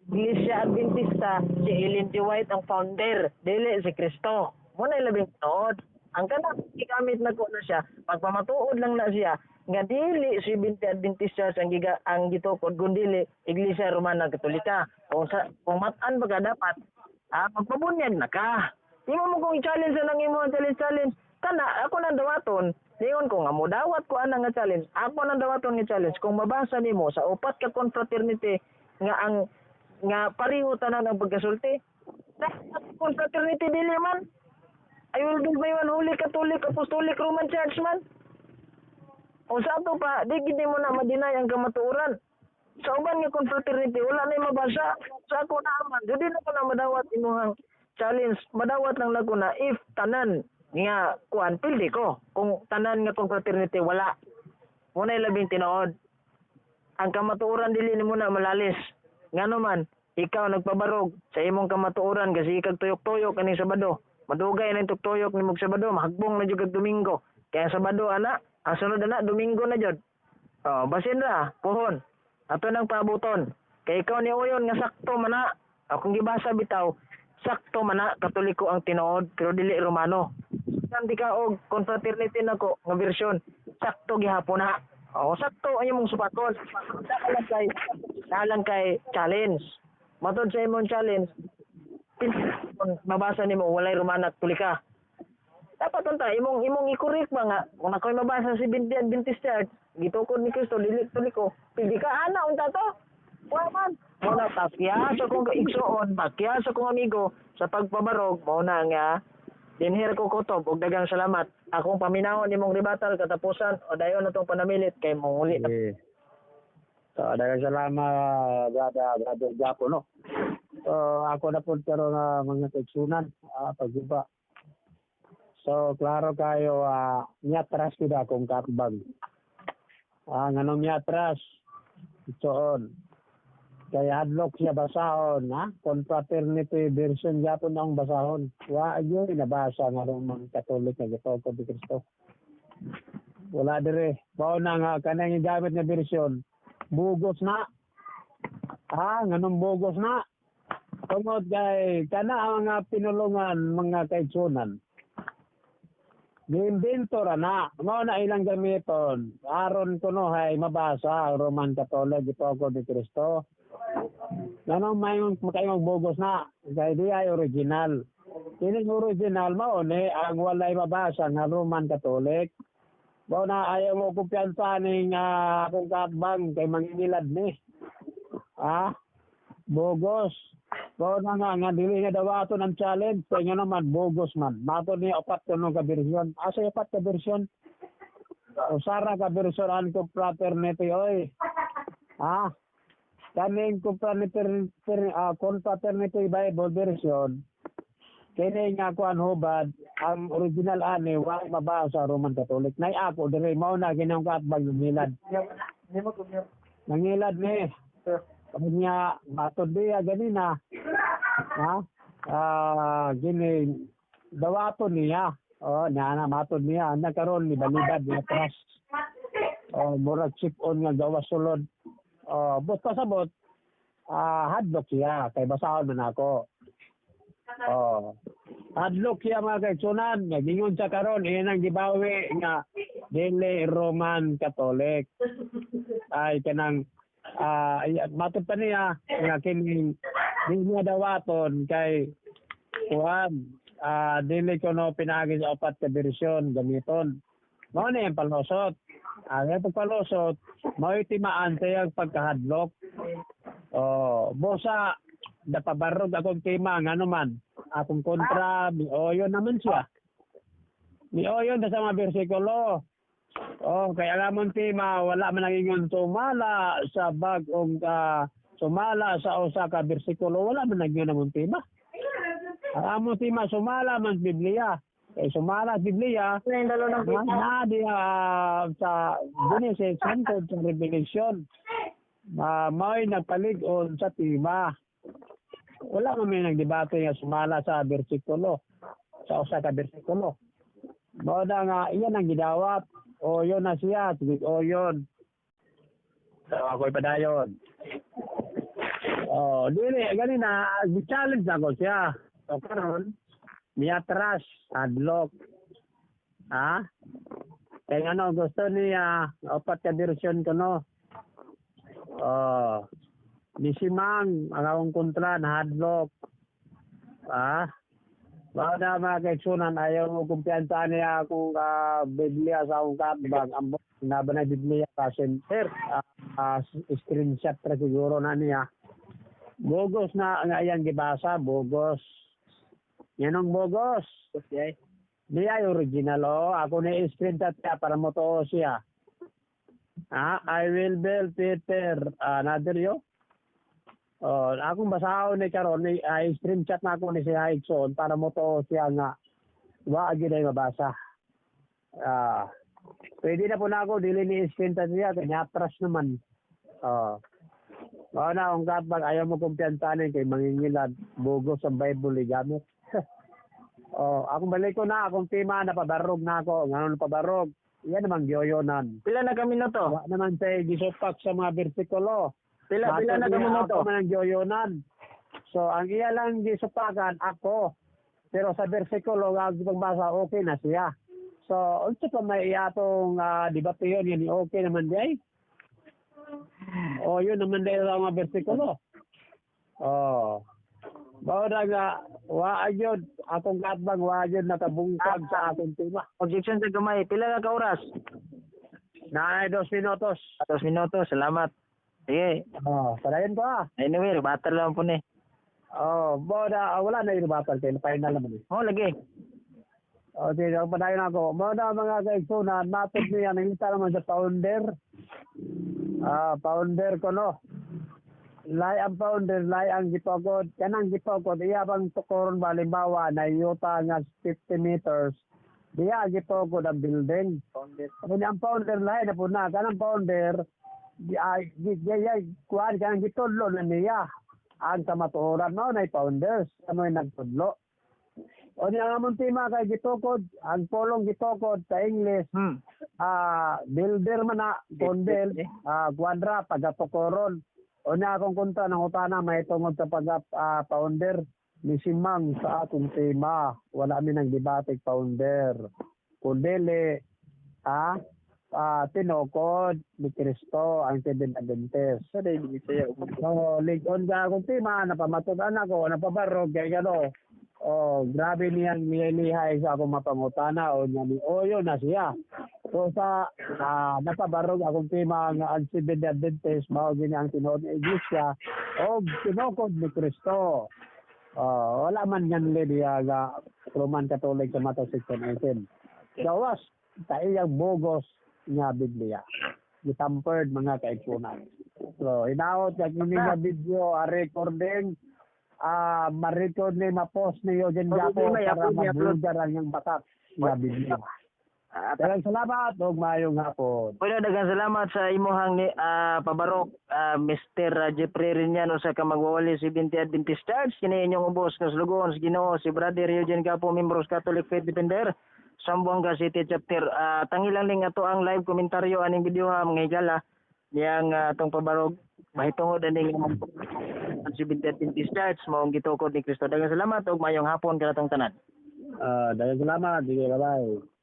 Iglesia Adventista, si Ellen G. White ang founder, dili si Kristo. Muna labing tuod. Ang kanang gigamit na ko na siya, pagpamatuod lang na siya, nga dili Seventh Adventist Church ang giga ang gitukod kundi Iglesia Romana Katolika. Kung mat-an ba ka dapat, magpabunyag na ka. Imo mo kong i-challenge sa nang imo ang challenge challenge. Kana ako nang dawaton. Ningon ko nga modawat ko ana nga challenge. Ako nang dawaton nga challenge kung mabasa nimo sa upat ka confraternity nga ang nga pareho tanan ang pagkasulti. Confraternity dili man. I will build my one Holy Catholic Apostolic Roman Church man. O sa ato pa, di gid mo na ma-deny ang kamatuoran. Sa uban nga confraternity, wala na mabasa. Sa ako na man, di na ko na madawat imuhang challenge. Madawat lang nako na if tanan nga kuan, pildi ko. Kung tanan nga confraternity wala. Muna labing tinuod. Ang kamatuoran dili nimo na malalis. Ngano man, ikaw nagpabarog sa imong kamatuoran kasi ikag tuyok-tuyok kaning Sabado. Madugay na tuyok nimog Sabado, mahagbong na jud kag Domingo. Kaya Sabado ana, ang sunod ana Domingo na jud. Oh, basin ra, puhon. Ato nang paabuton. Kay ikaw ni uyon nga sakto man na. Akong gibasa bitaw, sakto man na Katoliko ang tinuod pero dili Romano. Di ka og confraternity nako nga version, sakto gihapon na. Oh, sakto ang imong supakon. Nalang kay challenge. Matod sa imong challenge, mabasa nimo walay Romana Katolika. Dapat unta imong imong i-correct ba nga kung ako'y mabasa si Seventh-day Adventist Church, gitukod ni Kristo dili Katoliko, pili ka ana unta to. Wa man. Mao na pakya sa kong igsuon, pakya sa kong amigo sa pagpabarog, mao na nga dinher ko kutob og daghang salamat. Akong paminawon nimong rebuttal katapusan o dayon na tong panamilit kay monguli na. Okay. So, daghang salamat, brother Japo, no? So, ako na po pero nga mga kaigsunan, pagguba. So, klaro kayo, niatras gid akong katbang. Nganong niatras? Itoon. Kaya hadlok siya basahon, ha? Confraternity version yapon ang basahon. Wa gyud nabasa nga Roman Catholic nga gitukod ni Kristo. Wala dire. Mao na nga kanang gamit nga version, bugos na. Ha, nganong bugos na? Tungod kay kana ang mga pinulungan mga kaigsunan. Giimbento ra na. Mao na ilang gamiton. Aron kunohay mabasa ang Roman Catholic gitukod ni Kristo. Nganong may makayong bugos na? Kay di ay original. Kining original mao ni ang walay mabasa nga Roman Catholic. Mao na ayaw mo kumpiyansa ning akong katbang kay mangingilad ni. Ah, bogos. Mao na nga nga dili nga dawaton ang challenge kay nga naman bogos man. Mato ni upat kuno ka version. Asa upat ka version? Usara ka version ang confraternity oy. Ah, kaning confraternity Bible version kini nga kuan hubad ang original ani wa mabasa Roman Catholic. Nay ako diri mao na ginang katbang nangilad. Nangilad ni. Kanya matod diya ganina. Ha? Gini dawaton niya. Oh, na matod niya na karon ni balibad niya trust. Oh, murag chip on nga gawas sulod. Oh, bot pasabot. Hadlok siya kay basahon man ako. Oh. Hadlok siya mga kaigsunan, nagingon siya karon iyan ang gibawi nga dili Roman Catholic. Ay kanang matod pa niya nga kining di niya dawaton kay kuan dili kuno pinaagi sa upat ka bersyon gamiton. Mao na yung palusot. Ang ah, pagpalusot, mao'y timaan sa iyang pagkahadlok. Oh, bosa napabarog akong tema ngano man. Akong kontra, mioyon naman siya. Mioyon na sa mga bersikulo. Oh, kaya alam mong tema, wala man nangingon sumala sa bagong sumala sa usa ka bersikulo, wala man nangingon among tema. Ang among tema sumala man sa Biblia. Kay sumala sa Biblia, na di sa Genesis hangtod sa Revelation. Mao'y nagpalig-on sa tema. Wala man may nagdebate nga sumala sa bersikulo, sa usa ka bersikulo. Mao na nga iyan ang gidawat. O yun na siya, sige o yun. So ako'y padayon. Oh, dili gani na gi-challenge ako siya. So karon miatras, hadlok. Ha? Kaya ano gusto niya, upat ka version ko no. Oh. Ni si Mang, ang akong kontra, nahadlok. Ah? Baka na mga kaigsunan, ayaw mo kumpiyansa niya akong Biblia sa akong katbang. Ang naba na Biblia kasi Sir, screenshot ra siguro na niya. Bogos na nga iyang gibasa, bogos. Yanong bogos. Okay. Di ay original oh. Ako ni screenshot siya para mo to siya. Ah, I will build Peter another yo. Oh, akong basahon ni karon ni ay screenshot na ako ni siya igsoon para mo to siya nga wa gyud ay mabasa. Ah, pwede na po na ako dili ni screenshot siya kay atras naman. Oh. Mao na akong kapag ayaw mo kumpiyansanin kay mangingilad bugos ang Bible gamit. Oh, akong balik ko na akong tema napabarog na ako. Ngano napabarog? Yan naman giyoyonan. Pila na kami na to? Wa naman say gisupak sa mga bersikulo. Pila pila na Matod kami niya, na to? ako man ang giyoyonan. So ang iya lang gisupakan ako. Pero sa bersikulo nga pagbasa okay na siya. So unsa pa may iya atong debate yun, yan okay naman di ay. Oh, yun naman di sa mga bersikulo. Oh. Mao na nga wa gyud akong katbang wa gyud nakabungkag sa akong tema. Objection sa gamay. Pila na ka oras? Naay 2 minutos. 2 minutos. Salamat. Sige. Oh, padayon ko ah. Anyway, battle lang po ni. Oh, mao na wala na yung battle kay final naman eh. Oh, lagi. O, sige, padayon ako. Mao na mga kaigsunan, matod niya nangita naman sa founder. Ah, founder ko no. Lay ang founder, lay ang gitokod. Kanang gitokod, iya bang tukoron ba, halimbawa, na yuta nga 50 meters, diya gitokod ang building. Founder. Kung ang founder lay na po na, kanang founder, di ay di di ay kuan kanang gitudlo na niya ang kamatuoran mao na founders ano yung nagtudlo. O niya nga mong tema kay gitukod, ang polong gitukod sa English, ah builder man na, kondel, kuan ra, pagatukoron. O niya akong kontra ng utana, may tungod sa pag founder, ni Simang sa akong tema. Wala mi nang debate founder. Kundili, tinukod ni Kristo ang Seventh Adventist. Sa day Bisaya. So, ligon ka akong tema, napamatudan ako, napabarog, kaya gano. Oh, grabe niyang nililihay sa akong mapangutana o niya ni Oyo na siya. So sa napabarog akong tema nga ang Seventh Adventist mao gini ang tinuod ng iglesia o tinukod ni Kristo. Oh, wala man yan diya nga Roman Catholic sa Matthew 6:18. Gawas sa iyang bogos nga Biblia. Gitampered mga kaigsunan. So, hinaot kag kini nga video a recording ma-record ni ma-post ni Eugene Oh, Gapo may para upload, may upload. mabulgar ang iyang batak nga Biblia. Daghang salamat ug maayong hapon. Bueno, daghang salamat sa imuhang ni pabarok Mr. Jeffrey Riñano sa ka magwawali si Seventh Adventist Church kini inyong ubos nga slugon sa Ginoo si Brother Eugene Gapo, membro sa Catholic Faith Defender Zamboanga City Chapter. Tangilang ning ato ang live komentaryo aning video ha mga higala niyang atong pabarog mahitungod aning ang Seventh Adventist Church maong gitukod ni Kristo. Daghang salamat ug maayong hapon kanatong tanan. Daghang salamat. Sige, bye-bye.